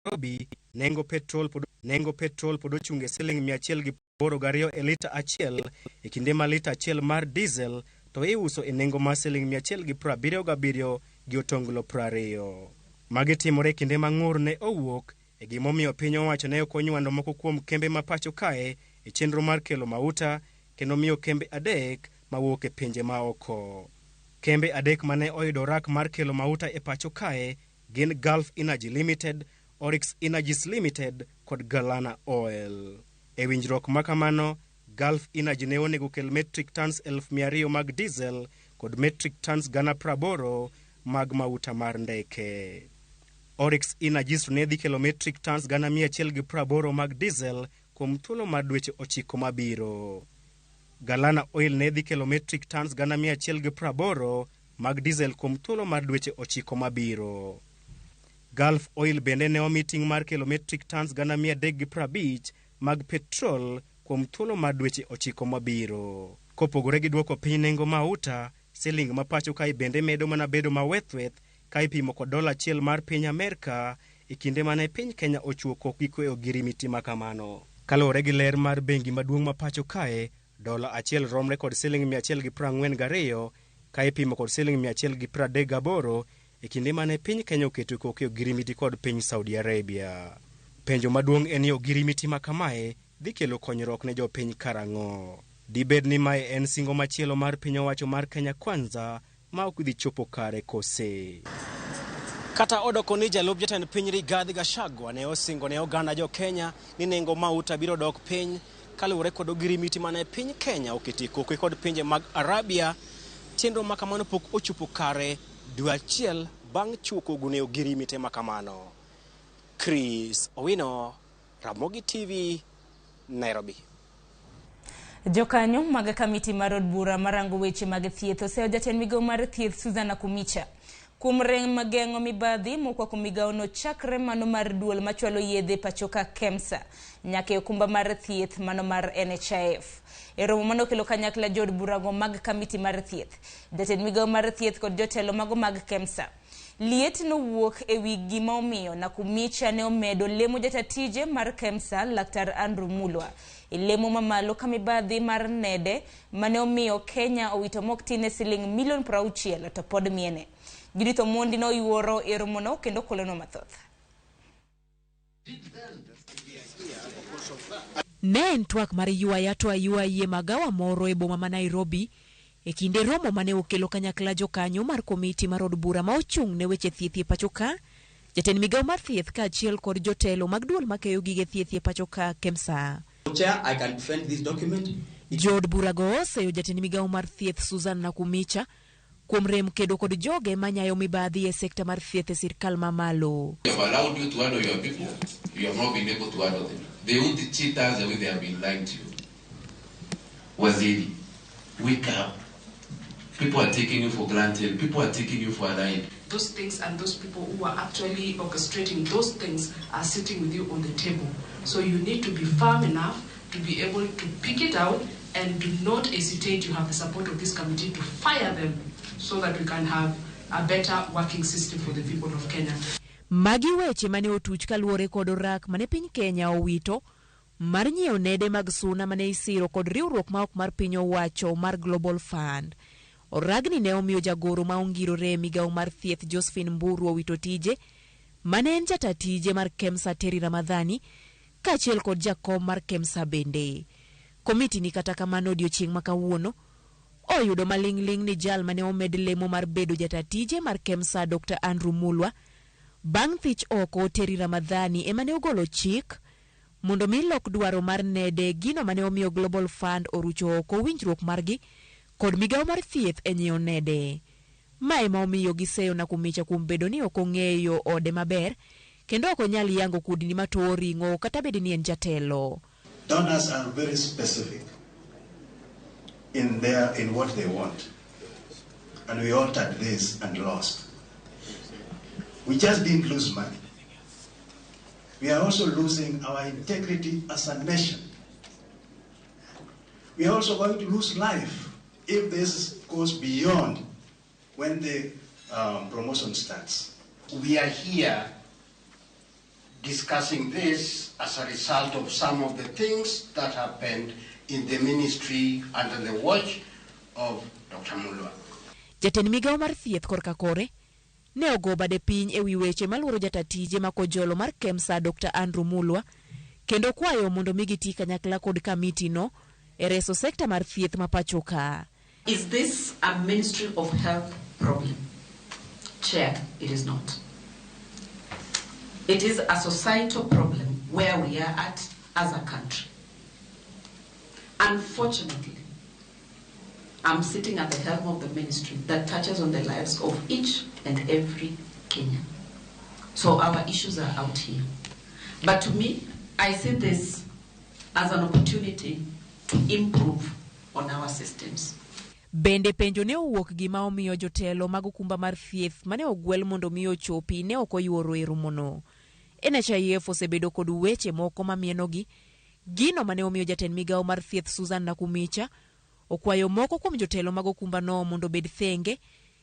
Nairobi, nengo petrol pod ochung' e siling 182 e lita achiel, e kinde ma lita achiel mar diesel to iuso e nengo mar siling 177 gi otonglo 20. Magi timore e kinde ma ng'ur ne owuok e gimomiyo piny owacho ne ok onywando moko kuom kembe ma pacho kae e chenro mar kelo mauta kendo miyo kembe adek mawuok e pinje maoko. Kembe adek mane oyudo orak mar kelo mauta e pacho kae gin Gulf Energy Limited, Oryx Energies Limited kod Galana Oil. E winjruok ma kamano, Gulf Energy ne onego kel metric tons 200,000 mag diesel kod metric tons 80,000 mag mauta mar ndeke. Oryx Energies to ne dhi kelo metric tons 180,000 mag diesel kuom thuolo mar dweche 9 mabiro. Galana Oil ne dhi kelo metric tons 180,000 mag diesel kuom thuolo mar dweche 9 mabiro. Gulf Oil bende ne omi ting' mar kelo metric tons 350,000 mag petrol kuom thuolo mar dweche 9 mabiro. Kopogore gi duoko piny nengo mauta, siling ma pacho kae bende medo mana bedo mawethweth ka ipimo kod dola achiel mar piny Amerka e kinde mane piny Kenya ochuo kokgi e ogirimiti ma kamano. Kaluwore gi ler mar bengi maduong' ma pacho kae, dola achiel romre kod siling 142 ka ipimo kod siling 138 e kinde mane piny Kenya oketo koke ogirimiti kod piny Saudi Arabia. Penjo maduong' en ni ogirimiti ma kamae dhi kelo konyruok ne jopiny karang'o? Dibed ni mae en singo machielo mar piny owacho mar Kenya Kwanza ma ok dhi chopo kare kose? Kata odoko ni jalup jatend piny Rigathi Gachagua ne osingo ne oganda jo Kenya ni nengo mauta biro dok piny kaluwore kod ogirimiti mane piny Kenya oketie koke kod pinje mag Arabia, chenro ma kamano pok ochopo kare dwe achiel bang' chuo kogu ne ogirimite ma kamano. Chris Owino, Ramogi TV, Nairobi. Jokanyo mag kamiti mar od bura marango weche mag thieth oseyo jatend migawo mar thieth Susan Nakhumicha kuom rem geng'o mibadhi mokwako migawono chakre mano mar duol machwalo yedhe pachoka KEMSA nyaka e okumba mar thieth mano mar NHIF. E romo manokelo kanyakla jood burago mag kamiti mar thieth, jatend migawo mar thieth kod jotelo mago mag KEMSA. Liet nowuok e wi gima omiyo Nakhumicha ne omedo lemo jata tije mar KEMSA Laktar Andrew Mulwa e lemo mamalo ka mibadhi mar nede mane omiyo Kenya owito mok tin e siling milion 60 to pod miene. Judith Omondi noyuoro e romono kendo kolonwa mathoth. Ne en twak mar ywaya to aywayi e magawa moro e boma ma Nairobi e kinde romo mane okelo kanyakla jokanyo mar komiti mar od bura ma ochung' ne weche thieth e pacho ka, jatend migawo mar thieth kaachiel kod jotelo mag duol makeyo gige thieth e pacho ka KEMSA. Chair, I can defend this document. Jood burago oseyo jatend migawo mar thieth Susan Nakhumicha kuom rem kedo kod joge manyayo mibadhi e sekta mar thieth e sirkal mamalo. We have allowed you to handle your people. You have not been able to handle them. They won't cheat us the way they have been lying to you. Waziri, wake up. People are taking you for granted. People are taking you for a ride. Those things and those people who are actually orchestrating those things are sitting with you on the table. So you need to be firm enough to be able to pick it out and do not hesitate. You have the support of this committee to fire them so that we can have a better working system for the people of Kenya. Magi weche mane otuch kaluwore kod orak mane piny Kenya owito mar nyiewo nede mag suna mane isiro kod riwruok ma ok mar piny owacho mar Global Fund. Oragni ne omiyo jagoro ma ongirore e migawo mar thieth Josephine Mburu owito tije mane en jata tije mar KEMSA Terry Ramadhani kaachiel kod jakom mar KEMSA bende. Komiti ni kata kamano odiochieng' ma kawuono oyudo maling'ling' ni jal mane omed lemo mar bedo jata tije mar KEMSA Dr. Andrew Mulwa bang' thich oko Terry Ramadhani ema ne ogolo chik mondo mi lok dwaro mar nede gino mane omiyo Global Fund orucho oko winjruok margi kod migawo mar thieth e nyiewo nede. Ma ema omiyo giseyo Nakhumicha kuom bedo ni ok ong'eyo ode maber kendo ok onyal yango kudni matowo ring'o kata bed ni en jatelo. Donors are very specific in what they want. And we altered this and lost. We just didn't lose money. We are also losing our integrity as a nation. We are also going to lose life if this goes beyond when the promotion starts. We are here discussing this as a result of some of the things that happened in the ministry under the watch of Dr. Mulwa. Jatend migawo mar thieth korka kore ne ogo bade piny ewi weche maluoro jata tije ma kojolo mar KEMSA Dr. Andrew Mulwa kendo kwayo mondo mi giti kanyakla kod kamiti no e reso sekta mar thieth ma pacho ka. Is this a Ministry of Health problem? Chair, it is not. It is a societal problem where we are at as a country. Unfortunately, I'm sitting at the helm of the ministry that touches on the lives of each and every Kenyan. So our issues are out here. But to me, I see this as an opportunity to improve on our systems. Bende penjo ne owuok gima omiyo jotelo mag okumba mar thieth mane ogwel mondo mi ochopi ne ok oyuoro e romono. NHIF osebedo kod weche moko mamienogi, gino mane omiyo jatend migawo mar thieth Susan Nakumicha okwayo moko kuom jotelo mag okumbano mondo obed thenge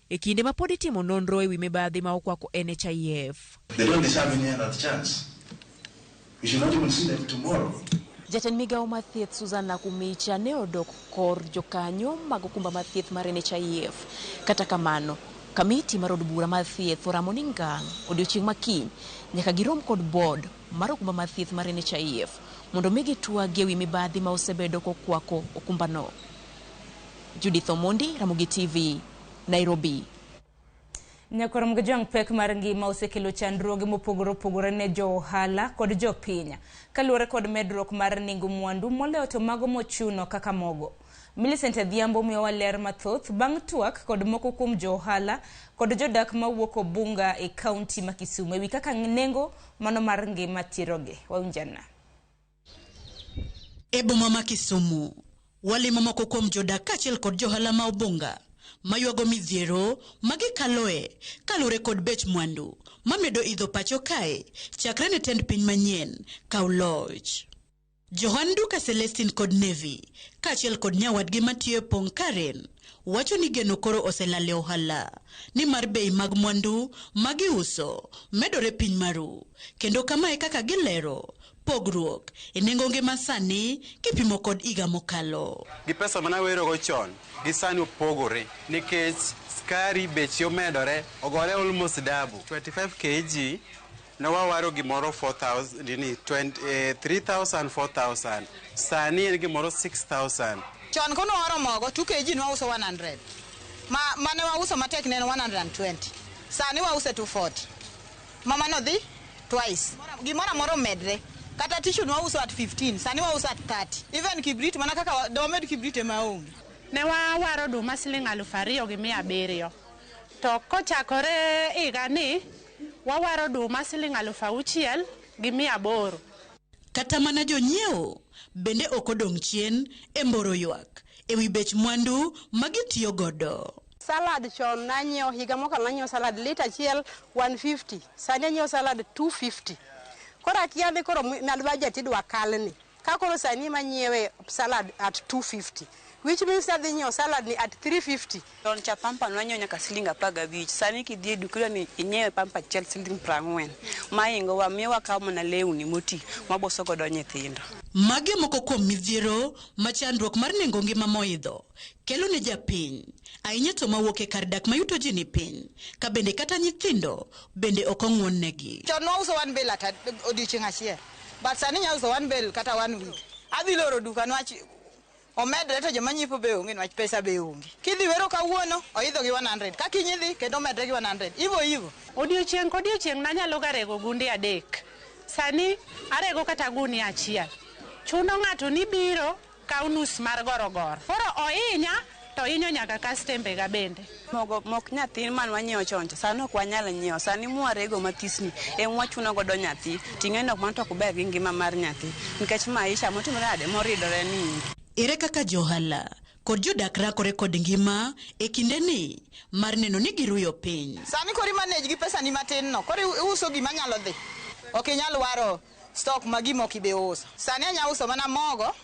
e kinde ma pod itimo nonro ewi mibadhi ma okwako NHIF. They don't deserve any other chance. We should not even see them tomorrow. Jatend migawo mar thieth Susan Nakumicha ne odok kor jokanyo mag okumba mar thieth mar NHIF. Kata kamano, kamiti mar od bura mar thieth oramo ni ngang' odiochieng' ma kiny nyaka girom kod board mar okumba mar thieth mar NHIF mondo mi gitwag ewi mibadhi ma osebedo kokwako okumbano. Judith Omondi, Ramogi TV, Nairobi. Nyakwar Mgajwang', pek mar ngima osekelo chandruoge mopogore opogore ne jo ohala kod jopiny kaluwore kod medruok mar nengo mwandu moloyo to mago mochuno kaka mogo. Millicent Adhiambo miyowa ler mathoth bang' twak kod moko kuom jo ohala kod jodak mawuok Obunga e kaunti ma Kisumu ewi kaka nengo mano mar ngima tirogi. Wawinjana. E boma ma Kisumu, walimo moko kuom jodak kaachiel kod johala ma Obunga maywago midhiero magikaloe kaluwore kod bech mwandu mamedo idho pacho kae chakre ne tend piny manyien kaw loch. Johan Duka Celestine kod Nevi kaachiel kod nyawadgi matiyo e Pong Karen wacho ni geno koro oselal e ohala nimar bei mag mwandu magiuso medore piny maru kendo kamae kaka gilero pogruok e nengo ngima sani kipimo kod higa mokalo. Gi pesa mane awerogo chon gi sani opogore nikech skari beche omedore ogore almost double. 25 kg ne wawaro gimoro 4000 nini 3000 4000 sani en gimoro 6000. Chon kono waro mogo 2 kg ne wauso 100. Ma mane wauso matek ne en 120. Sani wause 240. Mama no dhi twice. Gimoro amora omedre. Kata tissue ne wauso at 15, sani wauso at 30. Even kibrit mana kaka domed kibrit ema onge. Ne wawaro oduma siling 2700. To kochakore higani wawaro oduma siling 6800. Kata mana jonyiewo bende ok odong' chien e mboro ywak ewi bech mwandu magitiyo godo. Salad chon nanyiewo higa mokalo nanyiewo salad lita achiel 150, sani anyiewo salad 250. Koro akia ni koro budget idwa kalni. Ka koro sani manyiewe salad at 250, which means adhi nyiewo salad ni at 350. Chon cha pampa nwanyiewo nyaka siling 15, sani kidhi e duka ni inyiewe pampa achiel siling 40. Maingo wa miyo wakawo mana lewni moti maboso godo nyithindo. Magi moko kuom midhiero ma chandruok mar nengo ngima moidho kelo ne japiny, ahinya to mawuok e kar dak mayuto ji ni piny, ka bende kata nyithindo bende ok ong'won-negi. Chon nwauso one bale at odiochieng' achiel, but sani inya uso one bale kata one week. Adhi loro duka nwach omedre to joma nyiepo be onge nwach pesa be onge. Kidhi wero kawuono oidho gi 100, ka kiny idhi kendo omedre gi 100, ivo ivo. Odiochieng' kodiochieng' nanyalo ga rego gunde 3. Sani arego kata gunia achiel. Chuno ng'ato ni biro kaw nus mar gorogoro. Koro ohinya to hinyo nyaka kastembe ga bende. Mogo mok nyathi man wanyiewo chon cha sani ok wanyal nyiewo. Sani mwarego mathisni em wachuno godo nyathi. Ting'e ni ok mano to ok ber gi ngima mar nyathi nikech maisha motimore nade moridore ni. Ere kaka johala kod jodak rakore kod ngima e kindeni mar neno ni giruyo piny. Sani koro imanage gi pesa ni matin no, koro iuso gima nyalo dhi. Ok inyal waro stock ma gima ok ibi uso. Sani anya uso mana mogo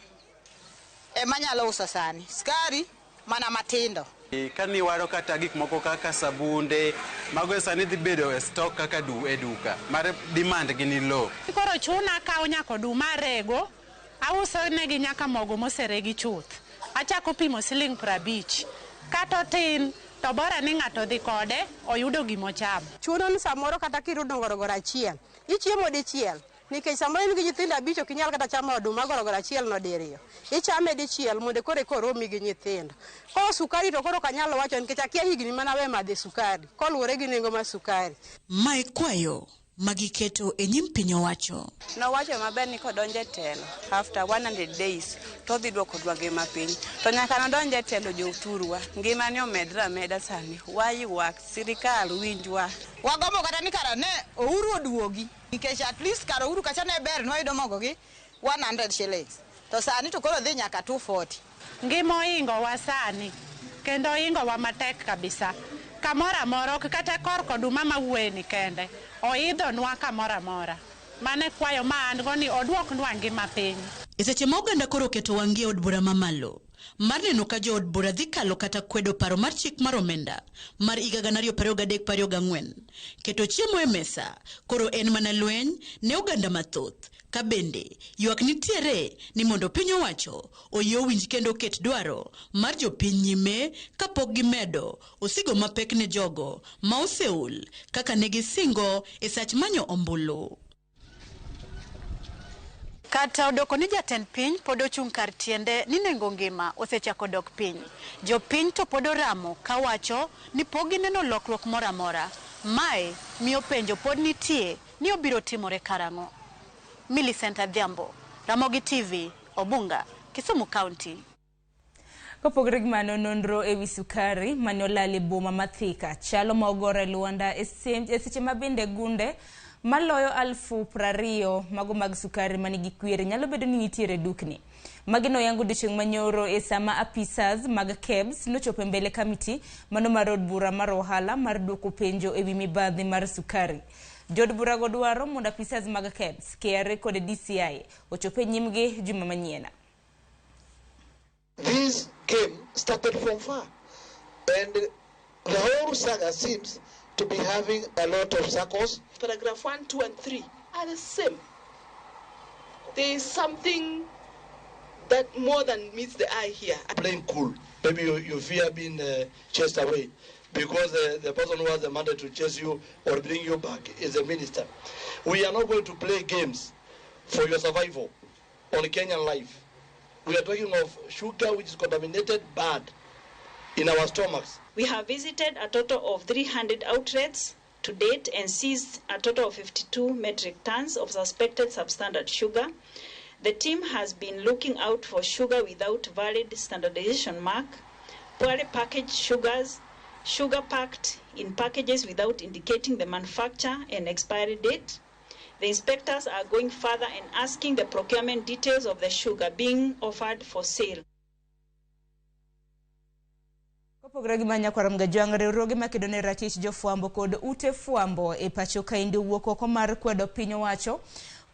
ema anyalo uso sani. Skari mana matindo. Ka niwaro kata gik moko kaka sabunde, mago sani dhi bedo e stock kaka e duka, mar demand gi ni low. Koro chuna akawo nyaka oduma arego, auso negi nyaka mogo moseregi chuth. Achako pimo siling 50. Kata otin, to bora ni ng'ato dhi kode, oyudo gimochamo. Chuno ni samoro kata kirudo gorogoro achiel, ichiemo dichiel. Nikech samoro in gi nyithindo 5 ok inyal kata chamo oduma gorogoro achiel no diriyo. Ichame dichiel mondo koro eka oromi gi nyithindo. Koro sukari to koro ok anyal wacho nikech akia higni mana we madhe sukari, koluwore gi nengo mar sukari. Mae kwayo magiketo e nyim piny owacho. Nowacho maber ni kodonjo e telo after 100 days to odhi duoko ngima piny. To nyaka nodonj e telo jothurwa, ngima ni omedre ameda sani. Waywak, sirikal winjwa. Wagombo kata ni kara ne Uhuru oduogi. Nikech at least kar Uhuru kacha ne ber nwayudo mogo gi 100 shillings. To sani to koro dhi nyaka 240. Ngima ohingowa sani, kendo ohingowa matek kabisa. Kamoro amora, ok kata korka oduma mawuoye ni kende, oidhonwa kamoro amora. Mano e kwayo ma an go ni oduoknwa ngima piny. E seche ma oganda koro oketo wang'gi e od bura mamalo mar neno ka jood bura dhi kalo kata kwedo paro mar chik mar omenda mar higa 2023-2024, keto chiemo e mesa koro en mana lweny ne oganda mathoth, ka bende ywak nitiere ni mondo piny owacho oyie owinj kendo oket dwaro mar jopiny nyime kapok gimedo osigo mapek ne jogo ma oseol kaka ne gisingo e sach manyo ombulu. Kata odoko ni jatend piny pod ochung' kar tiende ni nengo ngima osechako dok piny. Jopiny to pod oramo kawacho ni pok gineno lokruok moro amora. Mae miyo penjo pod nitie ni obiro timore karang'o. Millicent Adhiambo, Ramogi TV, Obunga, Kisumu County. Kopogore gi mano, nonro ewi sukari mane olal e boma ma Thika chalo ma ogore lwanda e seche ma bende gunde maloyo 20,000 mago mag sukari manigi kwiri nyalo bedo ni nitiere dukni. Magi noyango odiochieng' manyoro e sama apisas mag KEBS nochopo e mbele kamiti mano mar od bura mar ohala mar duoko penjo ewi mibadhi mar sukari. Jood burago dwaro mondo apisas mag KEBS, KRA kod DCI ochop e nyimgi juma manyien. This game started from far, and the whole saga seems to be having a lot of circles. Paragraph 1, 2, and 3 are the same. There is something that more than meets the eye here. Playing cool. Maybe you fear being chased away because the person who has the mandate to chase you or bring you back is a minister. We are not going to play games for your survival on Kenyan life. We are talking of sugar which is contaminated bad in our stomachs. We have visited a total of 300 outlets to date and seized a total of 52 metric tons of suspected substandard sugar. The team has been looking out for sugar without valid standardization mark, poorly packaged sugars, sugar packed in packages without indicating the manufacturer and expiry date. The inspectors are going further and asking the procurement details of the sugar being offered for sale. Kopogore gi manya kwaram gajwang' riwruoge makedo ne ratich jofwambo kod ute fwambo e pacho kaendi owuok oko mar kwedo piny owacho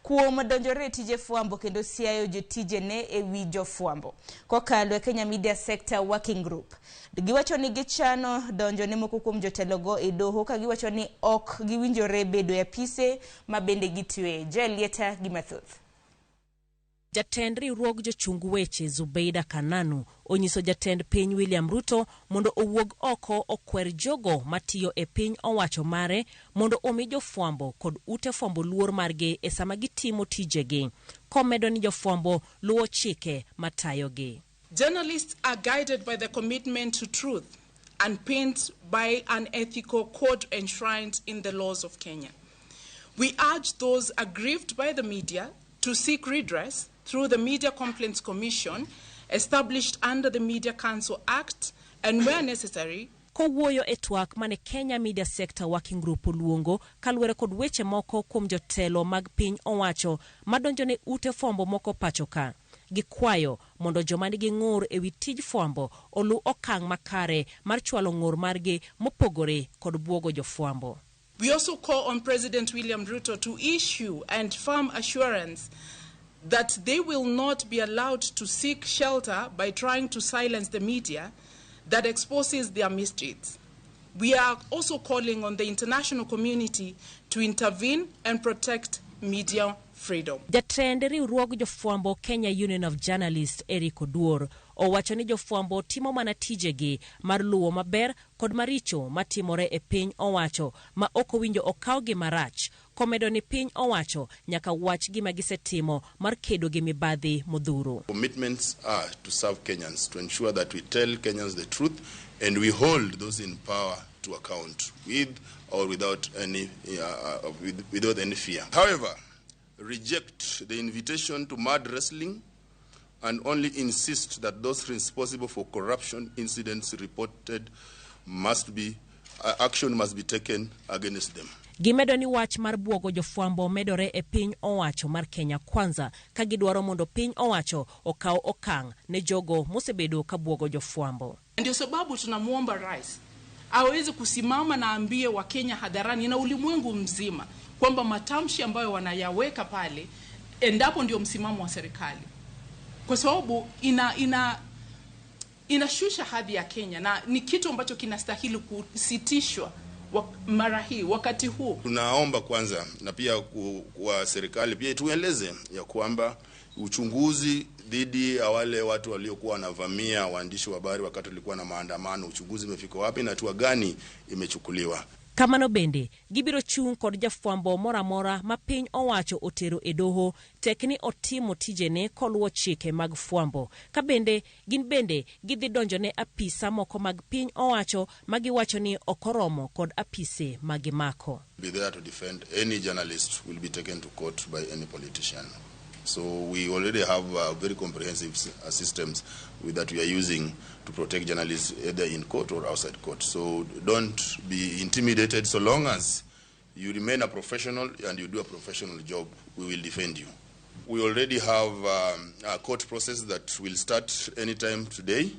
kuom donjore e tije fwambo kendo siayo jotijene e wi jofwambo kokalo e Kenya Media Sector Working Group. Giwacho ni gichano donjo ne moko kuom jotelogo e doho ka giwacho ni ok giwinjore bedo e apise ma bende gitiyoe. Jalieta gi mathoth. Jatend riwruog jochung weche Zubeida Kananu onyiso jatend piny William Ruto mondo owuog oko okwer jogo matiyo e piny owacho mare mondo omi jofwambo kod ute fwambo luor margi e sama gitimo tijegi, komedo ni jofwambo luwo chike matayogi. Journalists are guided by the commitment to truth and pinned by an ethical code enshrined in the laws of Kenya. We urge those aggrieved by the media to seek redress through the Media Complaints Commission established under the Media Council Act and where necessary. Kowuoyo e twak mane Kenya Media Sector Working Group oluongo kaluwore kod weche moko kuom jotelo mag piny owacho madonjo ne ute fwambo moko pacho ka, gikwayo mondo joma nigi ng'ur ewi tij fwambo oluw okang' makare mar chwalo ng'ur margi mopogore kod buogo jofwambo. We also call on President William Ruto to issue and firm assurance that they will not be allowed to seek shelter by trying to silence the media, that exposes their misdeeds. We are also calling on the international community to intervene and protect media freedom. Jatend riwruog jofwambo Kenya Union of Journalists Eric Oduor owacho ni jofwambo timo mana tijegi mar luwo maber kod maricho matimore e piny owacho ma ok owinjo okawgi marach, komedo ni piny owacho nyaka wach gima gisetimo mar kedo gi mibadhi modhuro. Commitments are to serve Kenyans, to ensure that we tell Kenyans the truth and we hold those in power to account with or without any, without any fear. However, reject the invitation to mad wrestling and only insist that those responsible for corruption incidents reported must be, action must be taken against them. Gimedo ni wach mar buogo jofwambo medore e piny owacho mar Kenya Kwanza ka gidwaro mondo piny owacho okaw okang' ne jogo mosebedo ka buogo jofwambo. Ndio sababu tunamwomba rais aweze kusimama na ambie Wakenya hadharani na ulimwengu mzima kwamba matamshi ambayo wanayaweka pale endapo ndio msimamo wa serikali, kwa sababu inashusha hadhi ya Kenya na ni kitu ambacho kinastahili kusitishwa mara hii wakati huu. Tunaomba kwanza na pia kwa serikali pia tueleze ya kwamba uchunguzi dhidi ya wale watu waliokuwa wanavamia waandishi wa habari wakati walikuwa na maandamano, uchunguzi umefika wapi na hatua gani imechukuliwa. Kamano bende gibiro chung' kod jafwambo moro amora ma piny owacho otero e doho tek ni otimo tijene koluwo chike mag fwambo. Ka bende gin bende gidhi donjo ne apisa moko mag piny owacho ma giwacho ni ok oromo kod apise ma gimako. Be there to defend any journalist will be taken to court by any politician. So we already have very comprehensive systems that we are using to protect journalists either in court or outside court. So don't be intimidated. So long as you remain a professional and you do a professional job, we will defend you. We already have a court process that will start anytime today,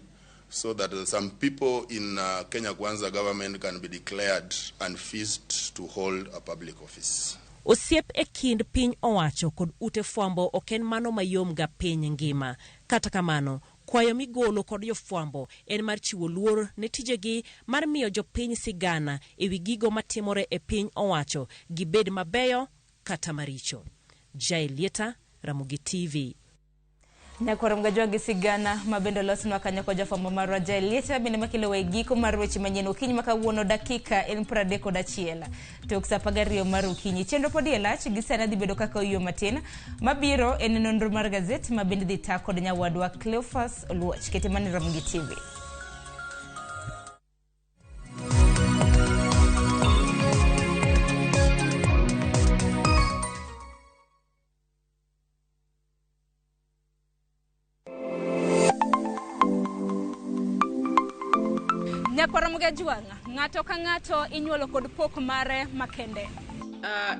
so that some people in Kenya Kwanza government can be declared unfit to hold a public office. Osiep e kind piny owacho kod ute fwambo ok en mano mayom ga piny ngima. Kata kamano, kwayo migolo kod jofwambo en mar chiwo luor ne tijegi mar miyo jopiny sigana ewi gigo matimore e piny owacho, gibed mabeyo kata maricho. Jael Lieta, Ramogi TV. Nyakwar Mgajwa gi sigana mabende olosnwa kanyo kod jafwambo marwa Jael Lieta bende makelo e giko mar weche manyien okinyi ma kawuono dakika en 31 tok saa 12 mar okinyi. Chenro pod e lach gi sani dhi bedo kaka oyuo matin. Mabiro en nonro mar gazet ma bende dhi ta kod nyawadwa Cleophas Oluoch. Kete mani Ramogi TV. Nyakwar Mgajwang', ng'ato ka ng'ato inyuolo kod pok mare makende.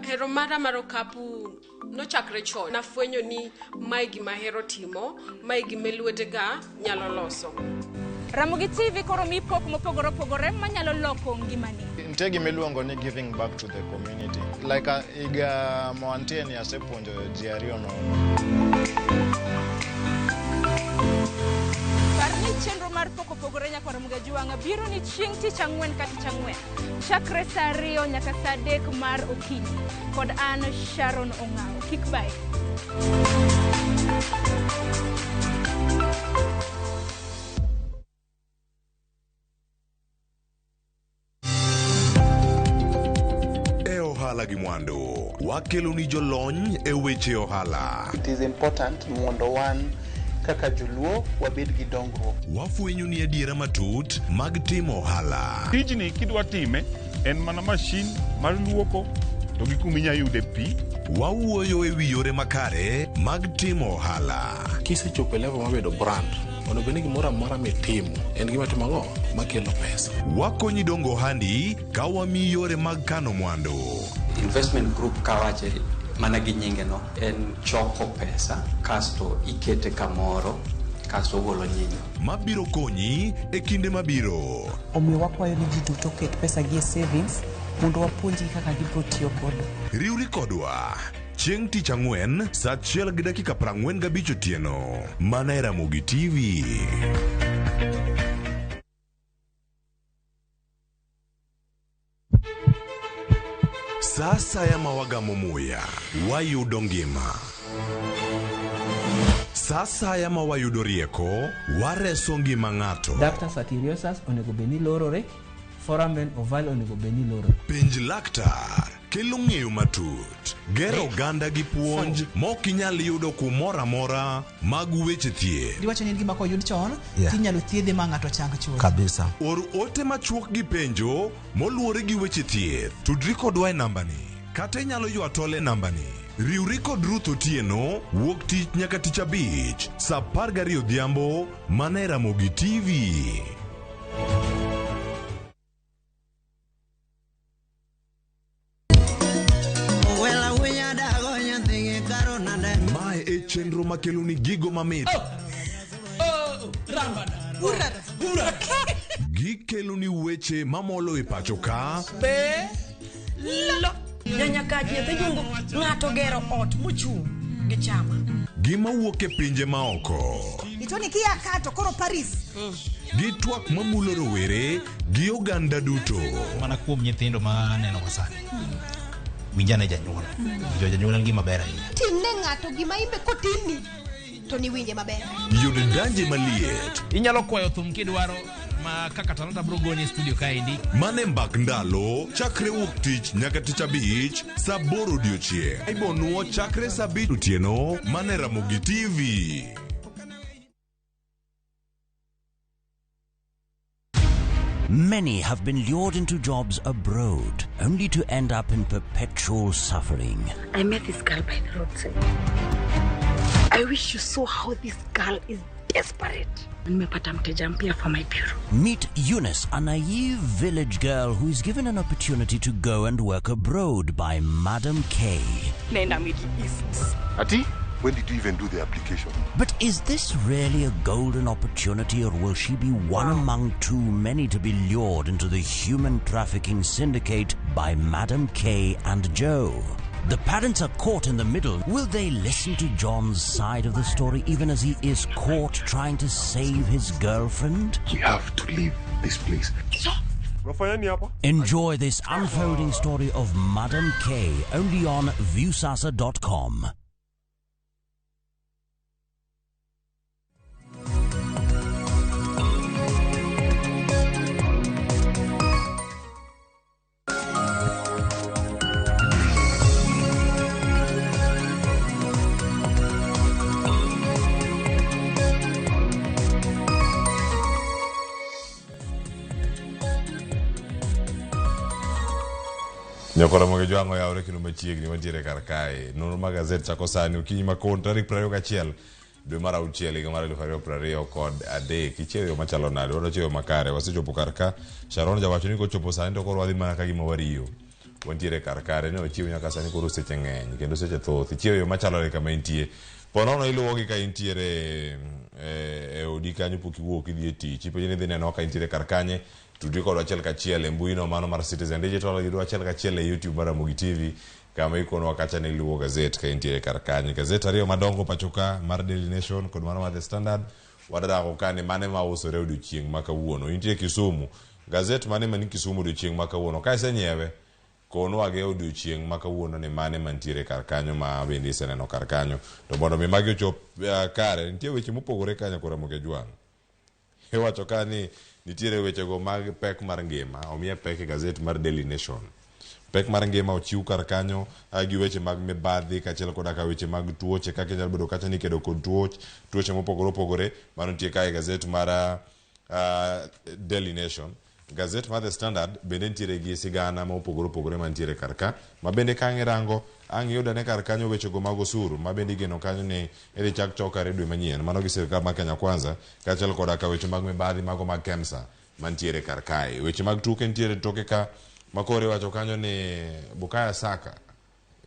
Hero mara mar okapu nochakre chon. Nafwenyo ni mae gima ahero timo, mae gima lwetega nyalo loso. Ramogi TV koro mi pok mopogore opogore manyalo loko ngimani. Nitie gima iluongo ni giving back to the community. Like higa moantie ni asepuonjo ji ariyo nono. Chenro mar pok opogore Nyakwar Mgajwang' biro ni chieng' tich ang'wen ka tich ang'wen chakre saa 2 nyaka saa 3 mar okinyi kod an Sharon Ong'awo. Kik bae. E ohala gi mwandu, wakelo ni jolony e weche ohala. It is important mondo wan kaka joluo wabed gi dongruok. Wafwenyo ni adiera matut mag timo ohala. Tijni kidwa time en mana mashin mar luoko to gi kuma inyalo yude pi. Wawuoyo e wi yore makare mag timo ohala. Kisechopo e level mar bedo brand, onego bed ni gimoro amora mitimo en gima timo ang'o makelo pesa. Wakonyi dongo ohandi ka wamiyi yore mag kano mwandu. Investment group kawache mana gi nyinge no en choko pesa kasto ikete kamoro kasto ogolo nyinyo mabiro konyi e kinde mabiro. Omiyo wakwayo ni ji duto oket pesa gi e savings mondo wapuonjgi kaka gibiro tiyo godo. Riwri kodwa chieng' tich ang'wen saa 1:45 otieno mana e Ramogi TV. Sa asaya ma wagamo muya, wayudo ngima. Sa asaya ma wayudo rieko, wareso ngima ng'ato. Ductus arteriosus onego bed ni lorore, foramen ovale onego bed ni lorore. Penj laktar kelo ng'eyo matut, gero oganda gi puonj mok inyal yudo kumoro amora mag weche thieth. Giwacho ni en gima koyud chon Yeah. tinyalo thiedhe ma ng'ato chang chuth. Kabisa. Or ote machuok gi penjo moluwore gi weche thieth. Tudri kodwa e nambani kata inyalo ywa tol e nambani. Riwri kod Ruth Otieno wuok tich nyaka tich abich saa 12 odhiambo mana e Ramogi TV. Mae e chenro makeloni gigo mamit. Gikeloni weche mamolo e pacho ka Be lo nyanyakach nyathi jungu ng'ato gero ot mochung' gi chama. gi mawuok e pinje maoko. Itoni kia ka to koro Paris. Gi twak mamulo rowere gi oganda duto. Mana kuom nyithindo ma aneno ka sani. Winj ane janyuol. Winjo janyuol en gima ber ahinya. Timne ng'ato gima imbe kotimni to niwinje maber. Yud danje maliet. Inyalo kwayo thum kidwaro ma kaka Talanta bro goni e studio kaendi. Mane mbak ndalo chakre wuok tich nyaka tich abich saa aboro odiochieng'. Ibonuo chakre saa abich otieno mane Ramogi TV. Many have been lured into jobs abroad, only to end up in perpetual suffering. I met this girl by the roadside. I wish you saw how this girl is desperate. Nimepata mteja mpya for my bureau. Meet Eunice, a naive village girl who is given an opportunity to go and work abroad by Madam K. Naenda Middle East. Ati, when did you even do the application? But is this really a golden opportunity, or will she be one among too many to be lured into the human trafficking syndicate by Madam K and Joe? The parents are caught in the middle. Will they listen to John's side of the story even as he is caught trying to save his girlfriend? We have to leave this place. Enjoy this unfolding story of Madam K only on Viusasa.com. Nyakora moge jwang'o yawre kendo machiegni wantiere kar kae. Nonro mag gazet chako sani okinyi makon tarik 21 dwe mar auchiel higa mar 2023. Ichiewo yo machalo nade? Wadwa chiewo makare. Wasechopo kar ka. Sharon jawacho ni kochopo sani to koro wadhi mana ka gima wariyo. Wantiere kar kare ne ochiew nyaka sani koro seche ng'eny kendo seche thoth. Ichiewo yo machalo nade kama intie. Ponono iluwogi ka intiere e odi kanyo pok iwuok idhi e tich. Ipenjo ni idhi neno ka intiere kar kanye. Tudri kodwa achiel kachiel e mbui no mano mar Citizen Digital, yudwa achiel kachiel e YouTube mar Ramogi TV kama ikonwa kacha ni iluwo gazet ka intiere kar kanye. Gazet ariyo madongo pacho ka mar Daily Nation kod mano mar The Standard wadarako ka ni mane ma usore odiochieng' ma kawuono. Intie Kisumu, gazet mane mani Kisumu odiochieng' ma kawuono. Ka isenyiewe, konwa ge odiochieng' ma kawuono ni mane mantiere kar kanyo ma bende iseneno kar kanyo. To mondo mi magi ochop kare, nitie weche mopogore kanyo kod Ramogi Jwang'. Iwacho ka ni nitiere wechego mag pek mar ngima, omiye pek e gazet mar Daily Nation. Pek mar ngima ochiw kar kanyo gi weche mag mibadhi kaachiel koda ka weche mag tuoche kaka inyalo bedo kacha ni ikedo kod tuoche mopogore opogore. Mano nitie ka e gazet mar Daily Nation. Gazet mar The Standard bende nitiere gi sigana mopogore opogore mantiere kar ka, ma bende ka ang' irango ang' iyud ane kar kanyo wechego mag osuru ma bende igeno kanyo ni idhi chak chokore dwe manyien. Mano gi sirkal mar Kenya Kwanza kaachiel koda ka weche mag mibadhi mago mag KEMSA mantiere kar kae. Weche mag tuke nitiere toke ka ma koro iwacho kanyo ni Bukayo Saka,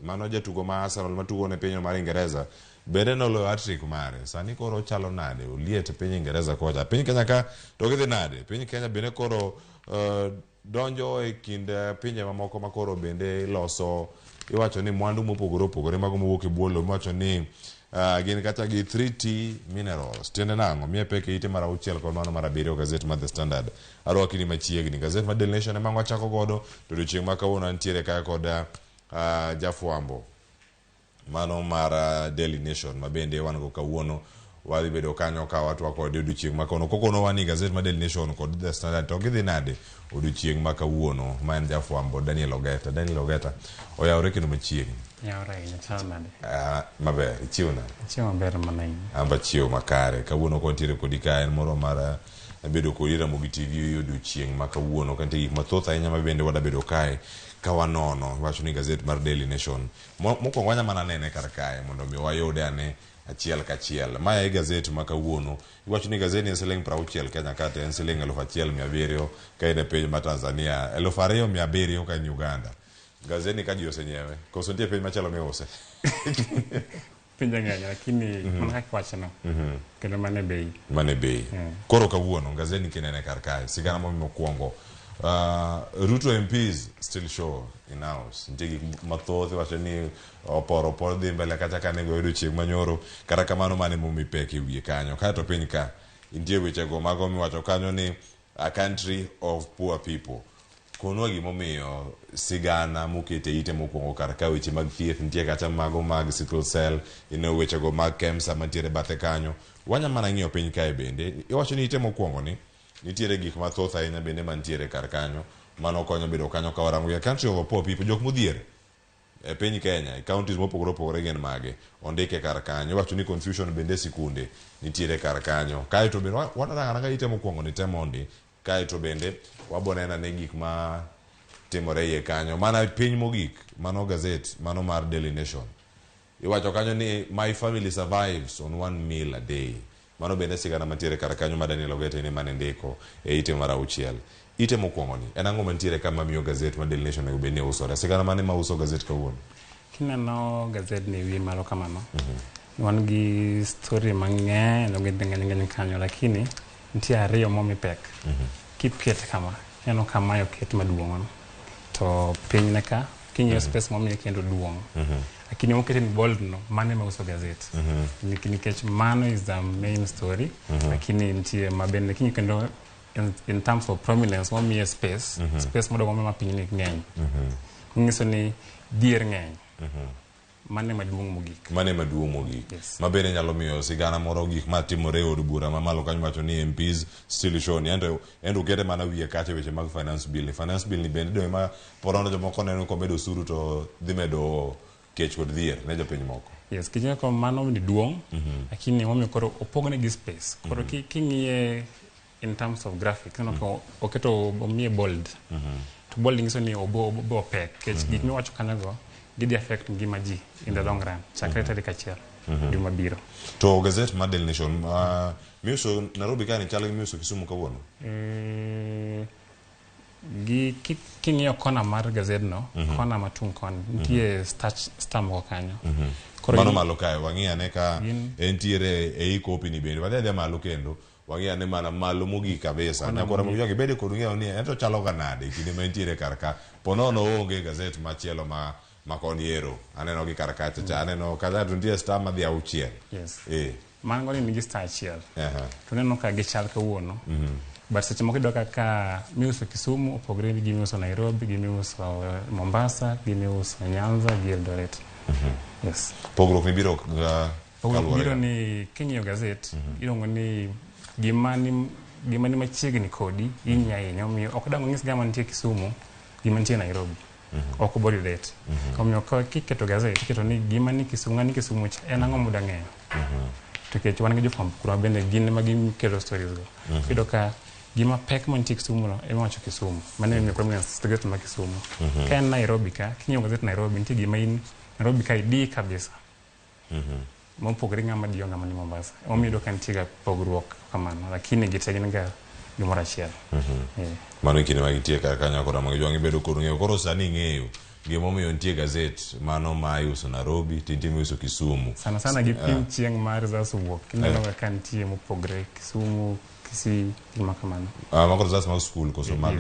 mano jatugo ma Arsenal matugo ne piny mar Ingereza, bende noloyo hat-trick mare. Sani koro ochalo nade? Oliet e piny Ingereza kocha. Piny Kenya ka to gidhi nade? Piny Kenya bende koro donjo e kind pinje mamoko ma koro bende loso, iwacho ni mwandu mopogore opogore mago mowuok e bwo lowo, iwacho ni gin kata gi 3T minerals. Tiende nang'o? Miye pek e ite mar auchiel kod mano mar abiriyo gazet mar The Standard. Arwaki ni machiegni. Gazet mar Daily Nation ema wachako godo to odiochieng' ma kawuono antiere ka kod Jafwambo mano mar Daily Nation ma bende wan go kawuono wadhi bedo kanyo ka watwak kode odiochieng' ma kawuono. Kokonowa ni gazet mar Daily Nation kod The Standard to gidhi nade odiochieng' ma kawuono ma en jafwambo Daniel Ogeta. Daniel Ogeta oyawore kendo machiegni. Yawore ahinya, chalo nade? Maber, ichiew nade? Achiew maber mana in. An be achiew makare. Kawuono ka wantiere kodi ka en moro mar bedo kodi Ramogi TV odiochieng' ma kawuono ka nitie gik mathoth ahinya ma bende wada bedo kae ka wanono. Iwacho ni gazet mar Daily Nation. Mokwongo wanya mana nene kar kae mondo mi wayude ane achiel kachiel. Mae e gazet ma kawuono. Iwacho ni gazet ni en siling 60 Kenya ka to en siling 1700 ka en e piny ma Tanzania, 2700 ka en Uganda. Gazet ni ka ji osenyiewe, koso nitie piny machielo miuse? Pinje ng'eny lakini mana kaka iwachono. Kendo mano e bei. Mano e bei. Koro kawuono gazet ni kinene kar kae, sigana momi mokwongo. Ruto MPs still show in house. Nitie gik mathoth iwacho ni oporo opor dhi mbele kacha ka nego yudo chieng' manyoro. Kata kamano mano emomi pek e wiye kanyo. Kaeto piny ka nitie wechego mago miwacho kanyo ni a country of poor people. Konwa gimomiyo sigana mokete ite mokwongo kar ka weche mag thieth nitie kacha mago mag sickle cell, ineno wechego mag KEMSA mantiere bathe kanyo. Wanya mana ng'iyo piny kae bende. Iwacho ni ite mokwongo ni nitiere gik mathoth ahinya bende mantiere kar kanyo. Mano konyo bedo kanyo ka warango a country of poor people, jok modhier e piny Kenya, e counties mopogore opogore gin mage. Ondike kar kanyo. Iwacho ni confusion bende e sikunde nitiere kar kanyo. Kaeto bende warango aranga ite mokwongo ni te mondi. Kaeto bende waboneno ane gik ma timore iye kanyo. Mana piny mogik, mano gazet, mano mar Daily Nation. Iwacho kanyo ni my family survives on one meal a day. Mano bende sigana mantiere kar kanyo ma Daniel Ogete ni mane ndiko e ite mar 6. Ite mokwongo ni, en ang'o mantiere ka mamiyo gazet mar Daily Nation onego bed ni usore? Sigana mane ma uso gazet kawuono? Kineno gazet ni wiye malo kamano, wan gi story mang'eny, ogende ng'eny kanyo, lakini nitie ariyo momi pek. Kikete kama, ineno ka mae oket maduong' to piny ne ka, king'iyo space momiye kendo duong'. Lakini mokete ni bold no, mano ema uso gazet. Nikech mano is the main story, lakini nitie ma bende king'iyo kendo in terms of prominence momiye space, space modong' ma piny ni ng'eny. Nyiso ni dhier ng'eny. Mano ema duong' mogik. Mano ema duong' mogik. Yes. Ma bende nyalo miyo sigana moro gik matimore e od bura mamalo kanyo wacho ni MPs still show ni ento okete mana wiye kacha weche mag finance bill. Finance bill ni bende dwe ma porono jomoko neno komedo osuru to dhi medo kech kod dhier ne jopiny moko. Yes, king'iyo ko mano ni duong', lakini momiyo koro opogne gi space. Koro king'iye in terms of graphics, ineno ka oketo omiye bold. To bold nyiso ni obo pek, nikech gik miwacho kanyogo gidhi affect ngima ji in the long run, chakre tarik 1 dwe mabiro. To gazet mar Daily Nation miuso Nairobi ka ni chal gi miuso Kisumu kawuono? Gi king'iyo kona mar gazet no, kona matung' koni, nitie star moko kanyo. Koro Mano malo kae, wang'i ane ka entiere ei kopi ni bende. Wadhi adhiya malo kendo. Wang'i ane mana malo mogik kabisa. Nyakora mogik ibede kod ng'eyo ni ento chalo ga nade kinde ma entiere kar ka. Po nono onge gazet machielo ma koni ero. Aneno gi kar kacha cha. Aneno kacha to nitie star madhi 6. Yes. Mago ni nigi star 1. To neno ka gichal kawuono. But seche moko iyudo kaka miuso Kisumu opogore gi miuso Nairobi, gi miuso Mombasa, gi miuso Nyanza, gi Eldoret. Yes. Pogruok ni biro Pogruok biro ni king'iyo gazet, iluongo ni gima ni machiegni kodi ing'iyo ahinya, omiyo ok dang' onyis gama nitie Kisumu, gima nitie Nairobi. Ok obo relate. Omiyo kiketo gazet, iketo ni gima ni Kisumu, ng'ani Kisumu cha, en ang'o moda ng'eyo. To nikech wan gi jofwambo kuro bende gin ema giketo stories go. Iyudo ka gima pek mantie Kisumu no ema wacho Kisumu. Mano emomiyo prominence gazet ma Kisumu. Ka en Nairobi ka, king'iyo gazet Nairobi, nitie gima in Nairobi ka idi kabisa. Mopogore ng'ama diyo ng'ama ni Mombasa. Omiyo iyudo ka nitie ga pogruok kamano, lakini gite gin ga gimoro achiel. Mano e kinde ma gintie kar kanyo kod Ramogi Jwang' ibedo kod ng'eyo. Koro sani ing'eyo gimomiyo nitie gazet mano ma iuso Nairobi to nitie miuso Kisumu. Sana sana gi pim chieng' ma results owuok. Ineno ga ka nitie mopogre Kisumu, Kisii, gima kamano. Mago results mag skul koso mag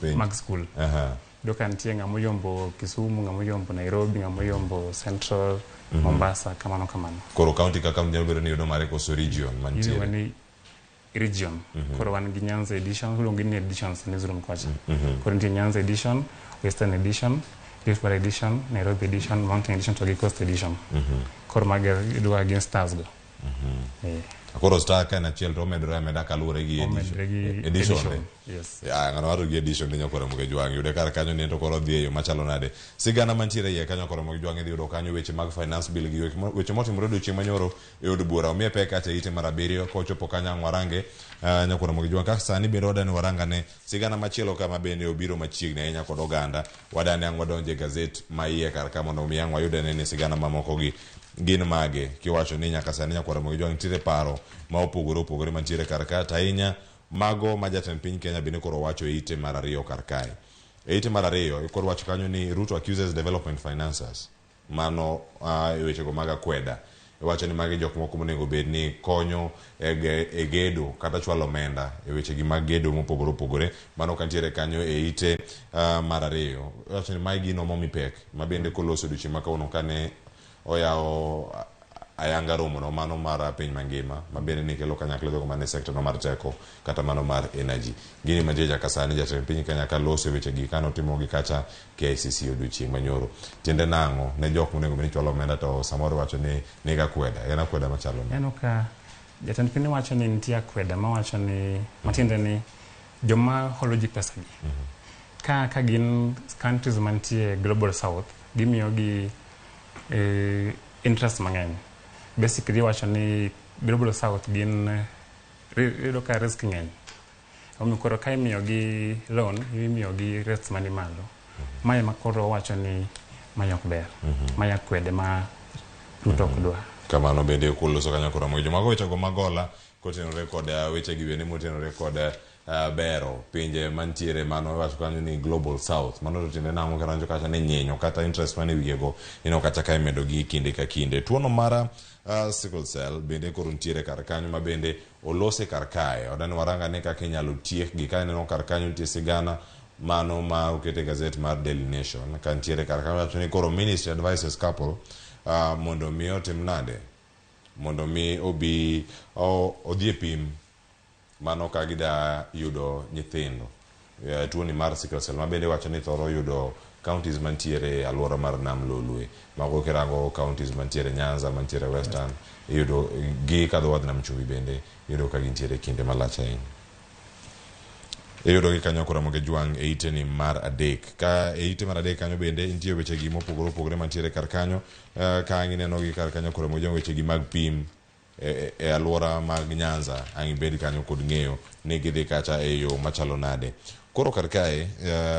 penj? Mag skul. Iyudo ka nitie ng'ama oyombo Kisumu, ng'ama oyombo Nairobi, ng'ama oyombo Central, Mombasa, kamano kamano. Koro county ka county nyalo bedo ni yudo mare koso region mantiere? Iluongo ni region. Koro wan gi Nyanza edition, iluongo ni editions e newsroom kocha. Koro nitie Nyanza edition, Western edition, Rift Valley edition, Nairobi edition, Mountain edition to gi Coast edition. Koro mago idwa gin stars go. Eh. Koro star ka en achiel to omedore ameda kaluwore gi Omedore gi edition. edition, yes. Ya, ng'ano wacho gi edition ni nyakoro Ramogi Jwang' yude kar kanyo ni to koro odhi e yo machalo nade. Sigana mantiere iye kanyo nyakoro Ramogi Jwang' idhi yudo kanyo weche mag finance bill gi weche motimore odiochieng' manyoro e od bura. Omiye pek kacha ite mar abiriyo kochopo kanyo ang' warange nyakoro Ramogi Jwang' kaka sani bende wadani warangane sigana machielo kama bende obiro machiegni ahinya kod oganda. Wadani ang' wadonje gazet ma iye kar ka mondo mi ang' wayud ane ni sigana mamoko gi gin mage kiwacho ni nyaka sani nyakwar Ramogi Jwang' nitiere paro ma opogore opogore mantiere kar ka to ahinya mago ma jatend piny Kenya bende koro wacho e ite mar ariyo kar kae. E ite mar ariyo koro wacho kanyo ni Ruto accuses development financiers mano e wechego mag akweda. Iwacho ni magi jok moko monego bed ni konyo e gedo kata chwalo omenda e wechegi mag gedo mopogore opogore. Mano kantiere kanyo e ite mar ariyo. Iwacho ni mae gino momi pek ma bende koloso odiochieng' ma kawuono kane oyawo ayanga romo no mano mar piny mangima ma bende ne kelo kanyakla jogo mane sekta no mar teko kata mano mar energy. Gini mantie nyaka sani jatend piny Kenya ka loso e wechegi kane otimogi kacha KICC odiochieng' manyoro. Tiende nang'o ne jok monego bed ni chwalo omenda to samoro iwacho ni niga akweda. En akweda machalo nade? Aneno ka jatend piny wacho ni nitie akweda mawacho ni matiende ni joma holo ji pesa gi ka gin countries mantie global south gimiyo gi interest mang'eny. Basically wacho ni global south gin iyudo ka risk ng'eny. Omiyo koro ka imiyo gi loan, imiyo gi rates mani malo. Mae ema koro wacho ni mae ok ber. Mae akwede ma Ruto ok dwa. Kamano bende kuloso kanyo koro Ramogi Jwang'. Mago wechego magola kotenore kod wechegi bende motenore kod bero pinje mantiere mano iwacho kanyo ni global south. Mano to tiende nang'o kiranjo kacha ni nyinyo kata interest mane wiyego ineno kacha ka imedo gi kinde ka kinde. Tuono mar sickle cell bende koro nitiere kar kanyo ma bende olose kar kae. Odani waranga ne kaka inyalo tiekgi. Ka ineno kar kanyo nitie sigana mano ma okete gazet mar Daily Nation ka nitiere kar kanyo wacho ni koro ministry advises couple mondo mi otim nade mondo mi obi odhi e pim mano ka gida yudo nyithindo. Tuoni mar sickle cell ma bende wacho ni thoro yudo counties mantiere e alwora mar Nam Lolwe. Mago kirango counties mantiere Nyanza, mantiere Western, iyudo gi kadho wadh Nam Chumbi bende iyudo ka gintiere kinde malach ahinya. Iyudo gi kanyo Ramogi Jwang' e ite ni mar adek. Ka e ite mar adek kanyo bende nitie weche gi mopogore opogore mantiere kar kanyo. Ka ang' ineno gi kar kanyo Ramogi Jwang' weche gi mag pim e alwora mag Nyanza ang' ibed kanyo kod ng'eyo ni gidhi kacha e yo machalo nade. Koro kar kae